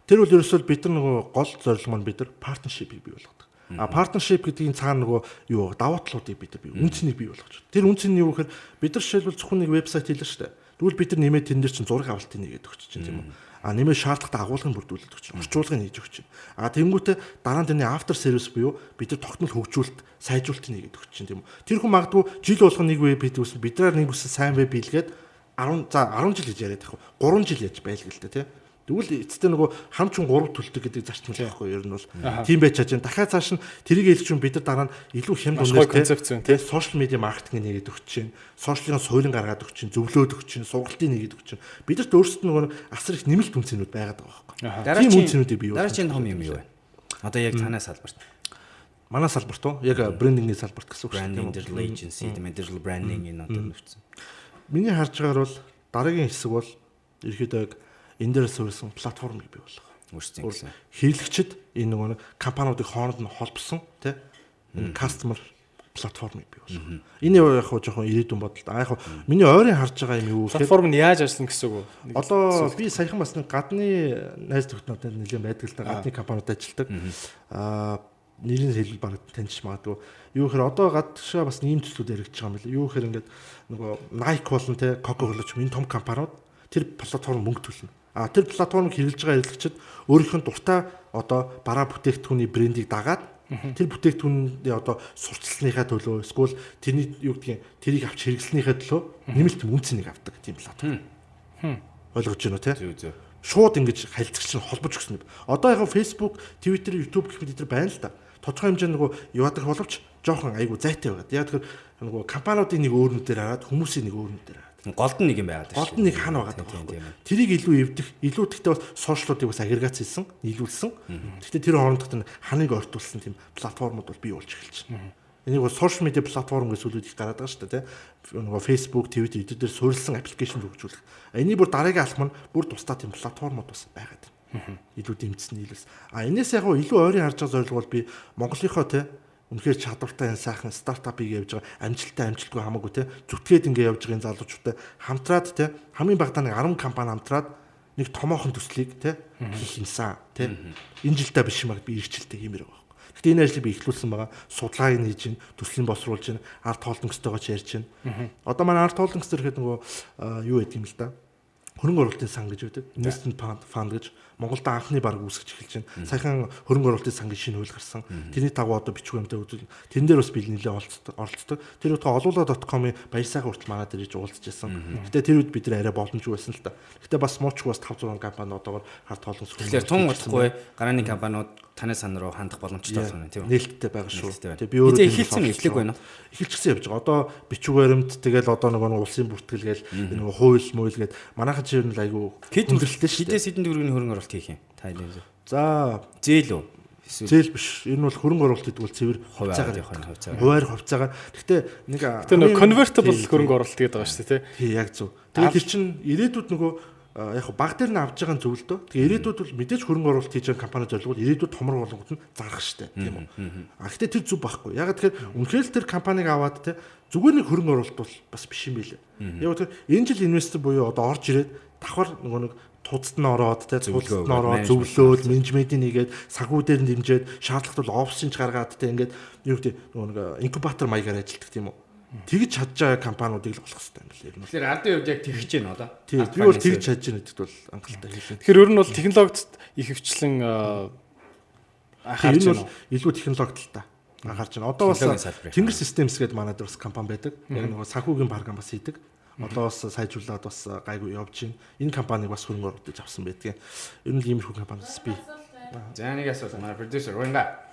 Тэр бол ерөөсөө бид нар нөгөө гол зорилго маань бид нар partnership-ийг бий болгодог. А partnership гэдгийн цаана нөгөө юу давуу талуудыг бид нар бий, үн цэнийг бий болгож. Тэр үн цэн нь юу гэхээр бид нар жишээлбэл зөвхөн нэг вебсайт хийлээ шүү дээ. Тэгвэл бид нар нэмээд тэрэн дээр чинь зураг авалтыг нэгээд өгч чинь тийм үү. А нэмээд шаардлагатай агуулгын бүрдүүлэлт өгч чинь, орчуулгыг хийж өгч чинь. А тэнгуүтээ дараа нь тэрний after service буюу бид нар тогтмол хөгжүүлэлт, сайжруулалтыг нэгээд өгч чинь тийм үү. Тэр хүн магадгүй жил болгон нэг веб хийдэг гэсэн биднээр нэг үсэн сайн веб хийлгээд 10 за 10 жил гэж яриад байх. 3 жил яаж байлг л дээ тийм. Тэгвэл эцэстээ нөгөө хамч хүн 3 төлдөг гэдэг зарчим л байхгүй ер нь бол тийм байж чадж байна. Дахиад цааш нь тэрийг хэлж юм бид нар дараа нь илүү хямд үнээр тийм social media маркетинг нэгээд өгч чинь, сошиалын суурин гаргаад өгч чинь, зөвлөөд өгч чинь, сургалтын нэгээд өгч чинь. Бидэрт өөрсдөд нөгөө асар их нэмэлт үнцнүүд байгаад байгаа байхгүй. Тийм үнцнүүдийг бий болгох. Дараагийн том юм юу вэ? Одоо яг танай салбарт. Манай салбарт уу? Яг брендингийн салбарт гэсэн үг шүү дээ. Digital agency, digital branding энэ одоо нэрсэн. Миний харж байгаагаар бол дараагийн хэсэг бол ерөөхдөө энэ дээр суурилсан платформыг бий болгох. Үүссэн гэсэн. Хэрэглэгчид энэ нөгөө компаниудыг хооронд нь холбосон тий энэ customer платформыг бий болгох. Энэ яг хөө жоохон ирээдүйн бодолт. А яг миний ойрын харж байгаа юм юу гэхээр платформ нь яаж ажиллана гэсэн үг үү? Одоо би саяхан бас нэг гадны найз нөхдөд нэлээд байдаг л та гадны компаниуд ажилладаг. Аа нэрийг хэлбэл баг таньж магадгүй. Юу гэхээр одоо гадшаа бас ийм төслүүд яригдчих юм байна. Юу гэхээр ингээд нөгөө Nike болон тий Coca-Cola ч юм энэ том компаниуд тэр платформ мөнгө төлнө. А тэр платформыг хэрэглэж байгаа хэрэглэгчид өөрийнх нь дуртай одоо бараа бүтээгдэхүүний брендийг дагаад тэр бүтээгдэхүүний одоо сурталчилсныхаа төлөө эсвэл тэрний юу гэдгийг тэрийг авч хэрэглэснийхээ төлөө нэмэлт үн цэнийг авдаг тийм платформ. Ойлгож байна уу те? Зөв зөв. Шууд ингэж харилцагч нь холбож өгсөн юм. Одоо яг Facebook, Twitter, YouTube гэх мэт энэ байна л да. Тодорхой хэмжээнд нөгөө яваадаг боловч жоохон айгу зайтай байгаад. Яг тэр нөгөө компаниудын нэг өөр нүдээр хараад хүмүүсийн нэг өөр нүдээр хараад. Голд нь нэг юм байгаад байна. Голд нь нэг хана байгаад байна. Тэрийг илүү эвдэх, илүү тэгтээ бас сошиалуудыг бас агрегац хийсэн, нийлүүлсэн. Тэгтээ тэр хоорондох нь ханыг ортуулсан тийм платформуд бол бий болж эхэлж байна. Энийг бол сошиал медиа платформ гэж сүлүүд их гараад байгаа шүү дээ, тийм. Нөгөө Facebook, Twitter эдгээр дээр суурилсан аппликейшн хөгжүүлэх. Эний бүр дараагийн алхам нь бүр тусдаа тийм платформуд бас байгаад байна. Илүү дэмжсэн нийлүүлсэн. А энэс яг илүү ойрын харж байгаа зорилго бол би Монголынхоо тийм үнэхээр чадвартай энэ сайхан стартапыг явж байгаа амжилттай амжилтгүй хамаагүй те зүтгээд ингээ явж байгаа энэ залуучуудтай хамтраад те хамгийн багадаа нэг 10 компани хамтраад нэг томоохон төслийг те хийх юмсан те энэ жилдээ биш юм аа би ирэх жилдээ хиймээр байгаа байхгүй. Гэхдээ энэ ажлыг би эхлүүлсэн байгаа. Судалгааг нь хийж чинь, төслийн боловсруулж чинь, Арт Холдингстойгоо ч ярьж чинь. Одоо манай Арт Холдингс дээр ихэд нөгөө юу гэдэг юм л да. Хөрөнгө оруулалтын сан гэж байдаг. Investment Fund гэж Монголд анхны баг үүсгэж эхэлж байна. Саяхан хөрөнгө оруулалтын сангийн шинэ хууль гарсан. Тэрний дагуу одоо бичвэр юмтай үзүүл. Тэрэн дээр бас би нэлээд оролцдог. Тэр утгаа олуула.com-ын баяр сайхан хүртэл манай дээр иж уулзж байсан. Гэтэ тэр үед бид нар арай боломжгүй байсан л та. Гэтэ бас муучгүй бас 5 6 компани одоогор харт холон сүрх. Тэгэхээр тун удахгүй гарааны компаниуд таны сан руу хандах боломжтой болох юм тийм үү? Нээлттэй байгаа шүү. Тэгээ би өөрөө эхэлсэн эхлэегүй байна уу? Эхэлчихсэн явж байгаа. Одоо бичвэр баримт тэгэл одоо нөгөө улсын бүртгэл гээл нөгөө хууль муул гээд манайхан чинь ер нь л айгүй хүндрэлтэй шүү. Хэдээс хэдэн төгрөгийн хөрөнгө оруулалт хийх юм? Та хэлээ. За зээл үү? Зээл биш. Энэ бол хөрөнгө оруулалт гэдэг бол цэвэр хувьцаагаар явах нь хувьцаагаар. Хуваар хувьцаагаар. Гэхдээ нэг Гэтэ нөгөө convertible хөрөнгө оруулалт гэдэг байгаа шүү дээ, тий? Яг зөв. Тэгээд тэр чинь ирээдүйд нөгөө яг баг дээр нь авж байгаа зүйл л дөө. Тэгээ ирээдүйд бол мэдээж хөрөнгө оруулалт хийж байгаа компани зорилго бол ирээдүйд томрог болонгот нь зарах штэ, тийм үү? А гэхдээ тэр зүв байхгүй. Яг тэгэхээр үнэхээр л тэр компаниг аваад те зүгээр нэг хөрөнгө оруулалт бол бас биш юм билээ. Яг тэгэхээр энэ жил инвестор буюу одоо орж ирээд давхар нөгөө нэг тузад нь ороод те тузад нь ороод зөвлөөл менежментийг нэгээд санхүү дээр нь дэмжиж шаардлагатай бол офисын ч гаргаад те ингээд юу гэдэг нөгөө нэг инкубатор маягаар ажилладаг тийм үү? Тэгж чадж байгаа компаниудыг л олох хэрэгтэй юм билээ. Тэгэхээр ардын хувьд яг тэгж байна одоо. Тийм. Би бол тэгж чадж байна гэдэгт бол хангалттай хэлнэ. Тэгэхээр ер нь бол технологид ихэвчлэн анхаарч байна. Илүү технологи талтай. Анхаарч байна. Одоо бас Технологийн салбарын. Тэнгэр Systems гэдэг манай дээр бас компани байдаг. Яг нөгөө санхүүгийн програм бас хийдэг. Одоо бас сайжруулад бас гайгүй явж байна. Энэ компаниг бас хөрөнгө оруулалт авсан байдгийн. Ер нь л иймэрхүү компани бас бий. За, нэг асуулт, манай продюсер Уянга.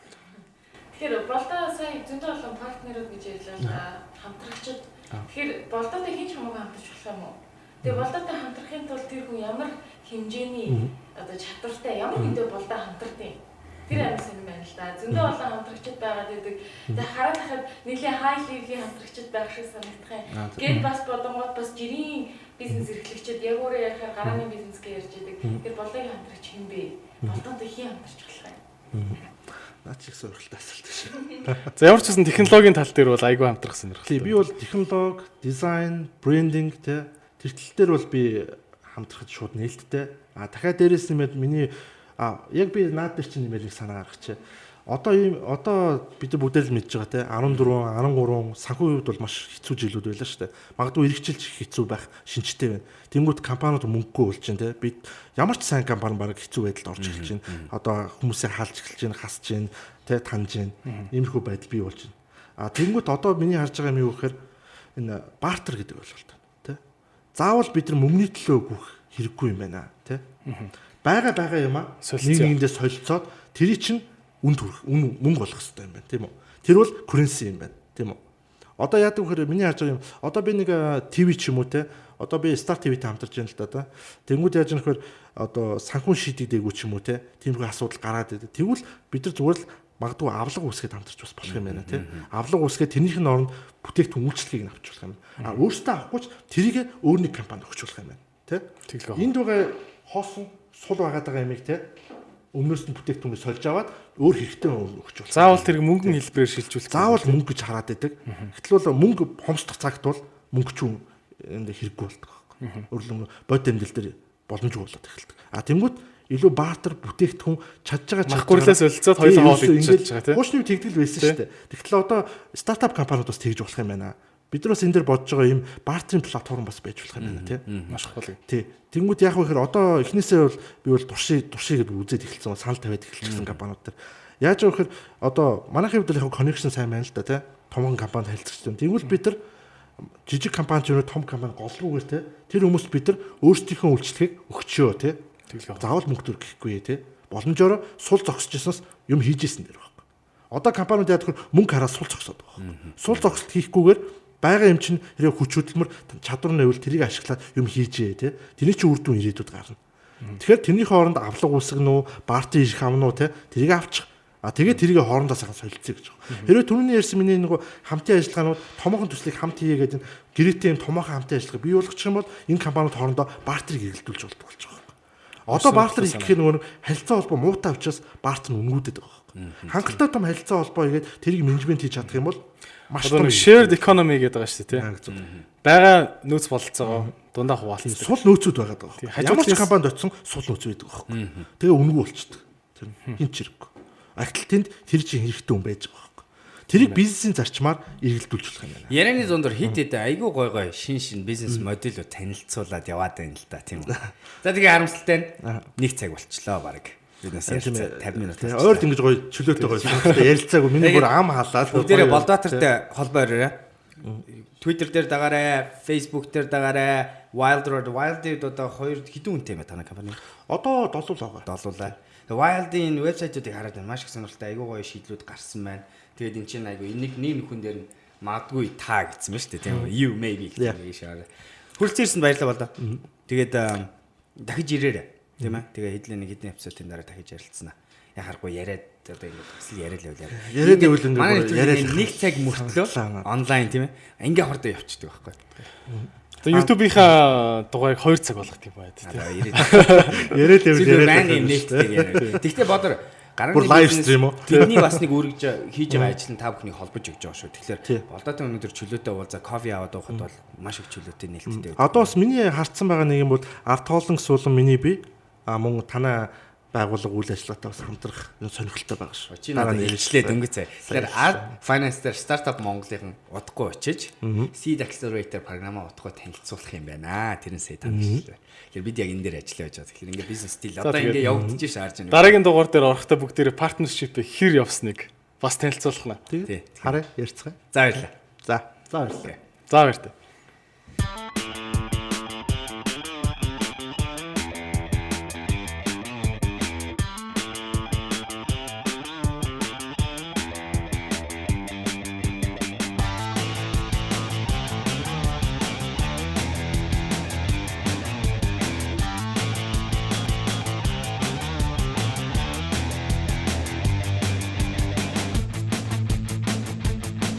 Тэгэхээр Болдоо сая зөндөө олон партнерууд гэж ярьлаа л да. Хамтрагчид. Тэгэхээр Болдоотой хэн ч хамаагүй хамтарч болох юм уу? Тэгээ Болдоотой хамтрахын тулд тэр хүн ямар хэмжээний одоо чадвартай, ямар хүнтэй Болдоо хамтардیں۔ Тэр амар сонирн байна л да. Зөндөө олон хамтрагчид байгаад байдаг. Тэгээ хараад хахад нэлийн high level-ийн хамтрагчид байх шиг санагдах юм. Гэт бас бодонгууд бас жирийн бизнес эрхлэгчид, яг өөрөө ярихаар гарааны бизнес гэж ярьж байдаг. Тэр Болдоогийн хамтрагч хэн бэ? Болдоотой хэн хамтарч болох юм? Наад чи их сонирхолтой асуулт шүү. За, ямар ч гэсэн технологийн тал дээр бол айгүй хамтрах сонирхолтой. Тий, би бол технологи, дизайн, брендинг те тэр тал дээр бол би хамтрахад шууд нээлттэй. А дахиад дээрээс нэмээд миний яг би наад дээр чинь нэмээд нэг санаа гаргачих. Одоо ийм одоо бид нар бүгдээр л мэдж байгаа те 14, 13 санхүүгийн хувьд бол маш хэцүү жилүүд байлаа шүү дээ. Магадгүй ирэх жил ч их хэцүү байх шинжтэй байна. Тэнгүүт компаниуд мөнгөгүй болж байна те. Бид ямар ч сайн компани бараг хэцүү байдалд орж эхэлж байна. Одоо хүмүүсээ халж эхэлж байна, хасж байна, те таньж байна. Иймэрхүү байдал бий болж байна. А тэнгүүт одоо миний харж байгаа юм юу гэхээр энэ бартер гэдэг ойлголт тий. Заавал бид нар мөнгөний төлөө гүөх хэрэггүй юм байна тий. Байгаа юм а нэг нэгэндээ солилцоод тэрий чинь үн төрөх үн мөнгө болох хэрэгтэй юм байна тийм үү. Тэр бол currency юм байна тийм үү. Одоо яадаг вэхээр миний харж байгаа юм одоо би нэг ТV ч юм уу те одоо би Star TV-тэй хамтарч байна л да та. Тэнгүүд яаж нөхөр одоо санхүүн шийдэгдээгүй ч юм уу те тиймэрхүү асуудал гараад идэв. Тэгвэл бид нар зүгээр л магадгүй авлага үүсгээд хамтарч бас болох юм байна тий. Авлага үүсгээд тэрнийх нь оронд бүтээгдэхүүн үйлчлэгийг нь авч болох юм. А өөртөө авахгүй ч тэрийг өөр нэг компанид өгч болох юм байна тий. Энд байгаа хоосон сул байгаад байгаа юмыг тий өмнөөс нь бүтээгдэхүүнээ сольж аваад өөр хэрэгтэй өгч болох. Заавал тэрийг мөнгөн хэлбэрээр шилжүүлэх. Заавал мөнгө гэж хараад байдаг. Гэтэл бол мөнгө хомсдох цагт бол мөнгө ч энд хэрэггүй болдог байхгүй. Өөрөлдөн бод амьдрал дээр боломжгүй болоод эхэлдэг. А тэнгууд илүү бартер бүтээгдэхүүн чадж байгаа махгурлаас солилцоод хоёулаа хоол идэж чадж байгаа тийм. Хуучны тэгдэл байсан шүү дээ. Тэгтэл одоо стартап компаниуд бас тэгж болох юм байна. Бид нар бас энэ дэр бодож байгаа юм бартерын платформ бас байж болох юм байна тийм. Маш их болов. Тий. Тэнгүүд яг вэ гэхээр одоо эхнээсээ бол би бол турши гэдээ үзээд эхэлсэн, санал тавиад эхэлчихсэн компаниуд дээр. Яаж вэ гэхээр одоо манайхын хувьд л яг connection сайн байна л да тий. Томгон компанид харилцагч юм. Тэгвэл бид нар жижиг компани ч юм уу том компани голруугаар тий. Тэр хүмүүст бид нар өөрсдийнхөө үйлчлэгийг өгчөө тий. Заавал мөнгө төр гэхгүй тий. Боломжоор сул зогсож ирсэнс юм хийж исэн дээр байхгүй. Одоо компаниуд яадаг вэ? Мөнгө хараад сул зогсоод байгаа байхгүй. Сул зогсолт хийхгүйгээр байгаа юм чинь хэрэг хүч хөдөлмөр чадвар нэвэл тэрийг ашиглаад юм хийжээ тий. Тэрний чинь үр дүн ирээдүйд гарна. Тэгэхээр тэрнийхээ хооронд авлага үүсгэн үү, бартер ирэх авна уу тий. Тэрийг авчих. А тэгээд тэрийг хоорондоо сайхан солилцъё гэж байгаа. Хэрвээ түрүүний ярьсан миний нөгөө хамтын ажиллагаанууд томоохон төслийг хамт хийе гэдэг энэ гэрээтэй юм томоохон хамтын ажиллагаа бий болгочих юм бол энэ компаниуд хоорондоо бартерыг эргэлдүүлж болдог болж байгаа. Одоо бартер хийх гэхээр нөгөө харилцаа холбоо муутай учраас бартер нь үнгүүдэд байгаа байхгүй. Хангалттай том харилцаа холбоо хийгээд тэрийг менежмент хийж чадах юм бол маш том shared economy гэдэг байгаа шүү дээ тий. Байгаа нөөц бололцоогоо дундаа хуваалцдаг. Сул нөөцүүд байгаа байхгүй. Ямар ч компанид очисон сул нөөц байдаг байхгүй. Тэгээ үнэгүй болчдөг. Тэр хин ч хэрэггүй. Агтл тэнд тэр чинь хэрэгтэй хүн байж байгаа байхгүй. Тэрийг бизнесийн зарчмаар эргэлдүүлж болох юм байна. Ярианы дундор хит хит айгүй гой гой шин шин бизнес модельүүд танилцуулаад яваад байна л да тийм үү. За тэгээ харамсалтай нь нэг цаг болчлоо бараг. Бид нас ярилцаа 50 минут. Ойрд ингэж гоё чөлөөтэй гоё сонирхолтой ярилцаагүй миний бүр ам халаад. Бүгдээрээ Болдбаатартай холбоо өрөөрэй. Twitter дээр дагаарай, Facebook дээр дагаарай. Wild Road, Wild-д одоо хоёр хэдэн үнэтэй юм бэ танай компани? Одоо 7 л байгаа. 7 лаа. Wild-ийн вебсайтуудыг хараад байна. Маш их сонирхолтой айгүй гоё шийдлүүд гарсан байна. Тэгээд эн чинь айгүй нэг нэг нөхөн дээр нь магадгүй та гэсэн ба шүү дээ тийм үү? You maybe гэсэн нэг шаараа. Хүрэлцэн ирсэнд баярлалаа Болдоо. Тэгээд дахиж ирээрэй. Тийм ээ. Тэгээ хэдлийн нэг хэдэн эпизодын дараа дахиж ярилцсанаа. Яхааргүй яриад одоо ингэ бас л яриад явлаа. Яриад явбал ингэ яриад нэг цаг мөртлөө онлайн тийм ээ. Ингээ хурдан явчихдаг байхгүй. Одоо YouTube-ийнхаа дугаарыг 2 цаг болгох юм байна тийм. Яриад явбал яриад байнга юм нээлттэй яриад. Тэгтээ бодор гарan live stream үү? Бидний бас нэг үргэж хийж байгаа ажил нь та бүхнийг холбож өгч байгаа шүү. Тэгэхээр Болдоотой өнөөдөр чөлөөтэй уулзаа кофе аваад уухад бол маш их чөлөөтэй нээлттэй. Одоо бас миний харцсан байгаа нэг юм бол арт хоолон суулан миний бие а мөн танай байгууллага үйл ажиллагаатай бас хамтрах сонирхолтой байгаа шүү. Чи надад илчлээ дөнгөц. Тэгэхээр Art Finance дээр Startup Монголын удахгүй очиж Seed Accelerator програмаа удахгүй танилцуулах юм байна. Тэр нь сая танилцлаа. Тэгэхээр бид яг энэ дээр ажиллаж байгаа. Тэгэхээр ингээ бизнес стил одоо ингээ явагдаж шаарж байна. Дараагийн дугаар дээр орохдоо бүгдээрээ partnership хэр явсныг Бас танилцуулах нь. Тэгээд харъя ярьцгаая. За баярлалаа. За. За баярлалаа. За баяртай.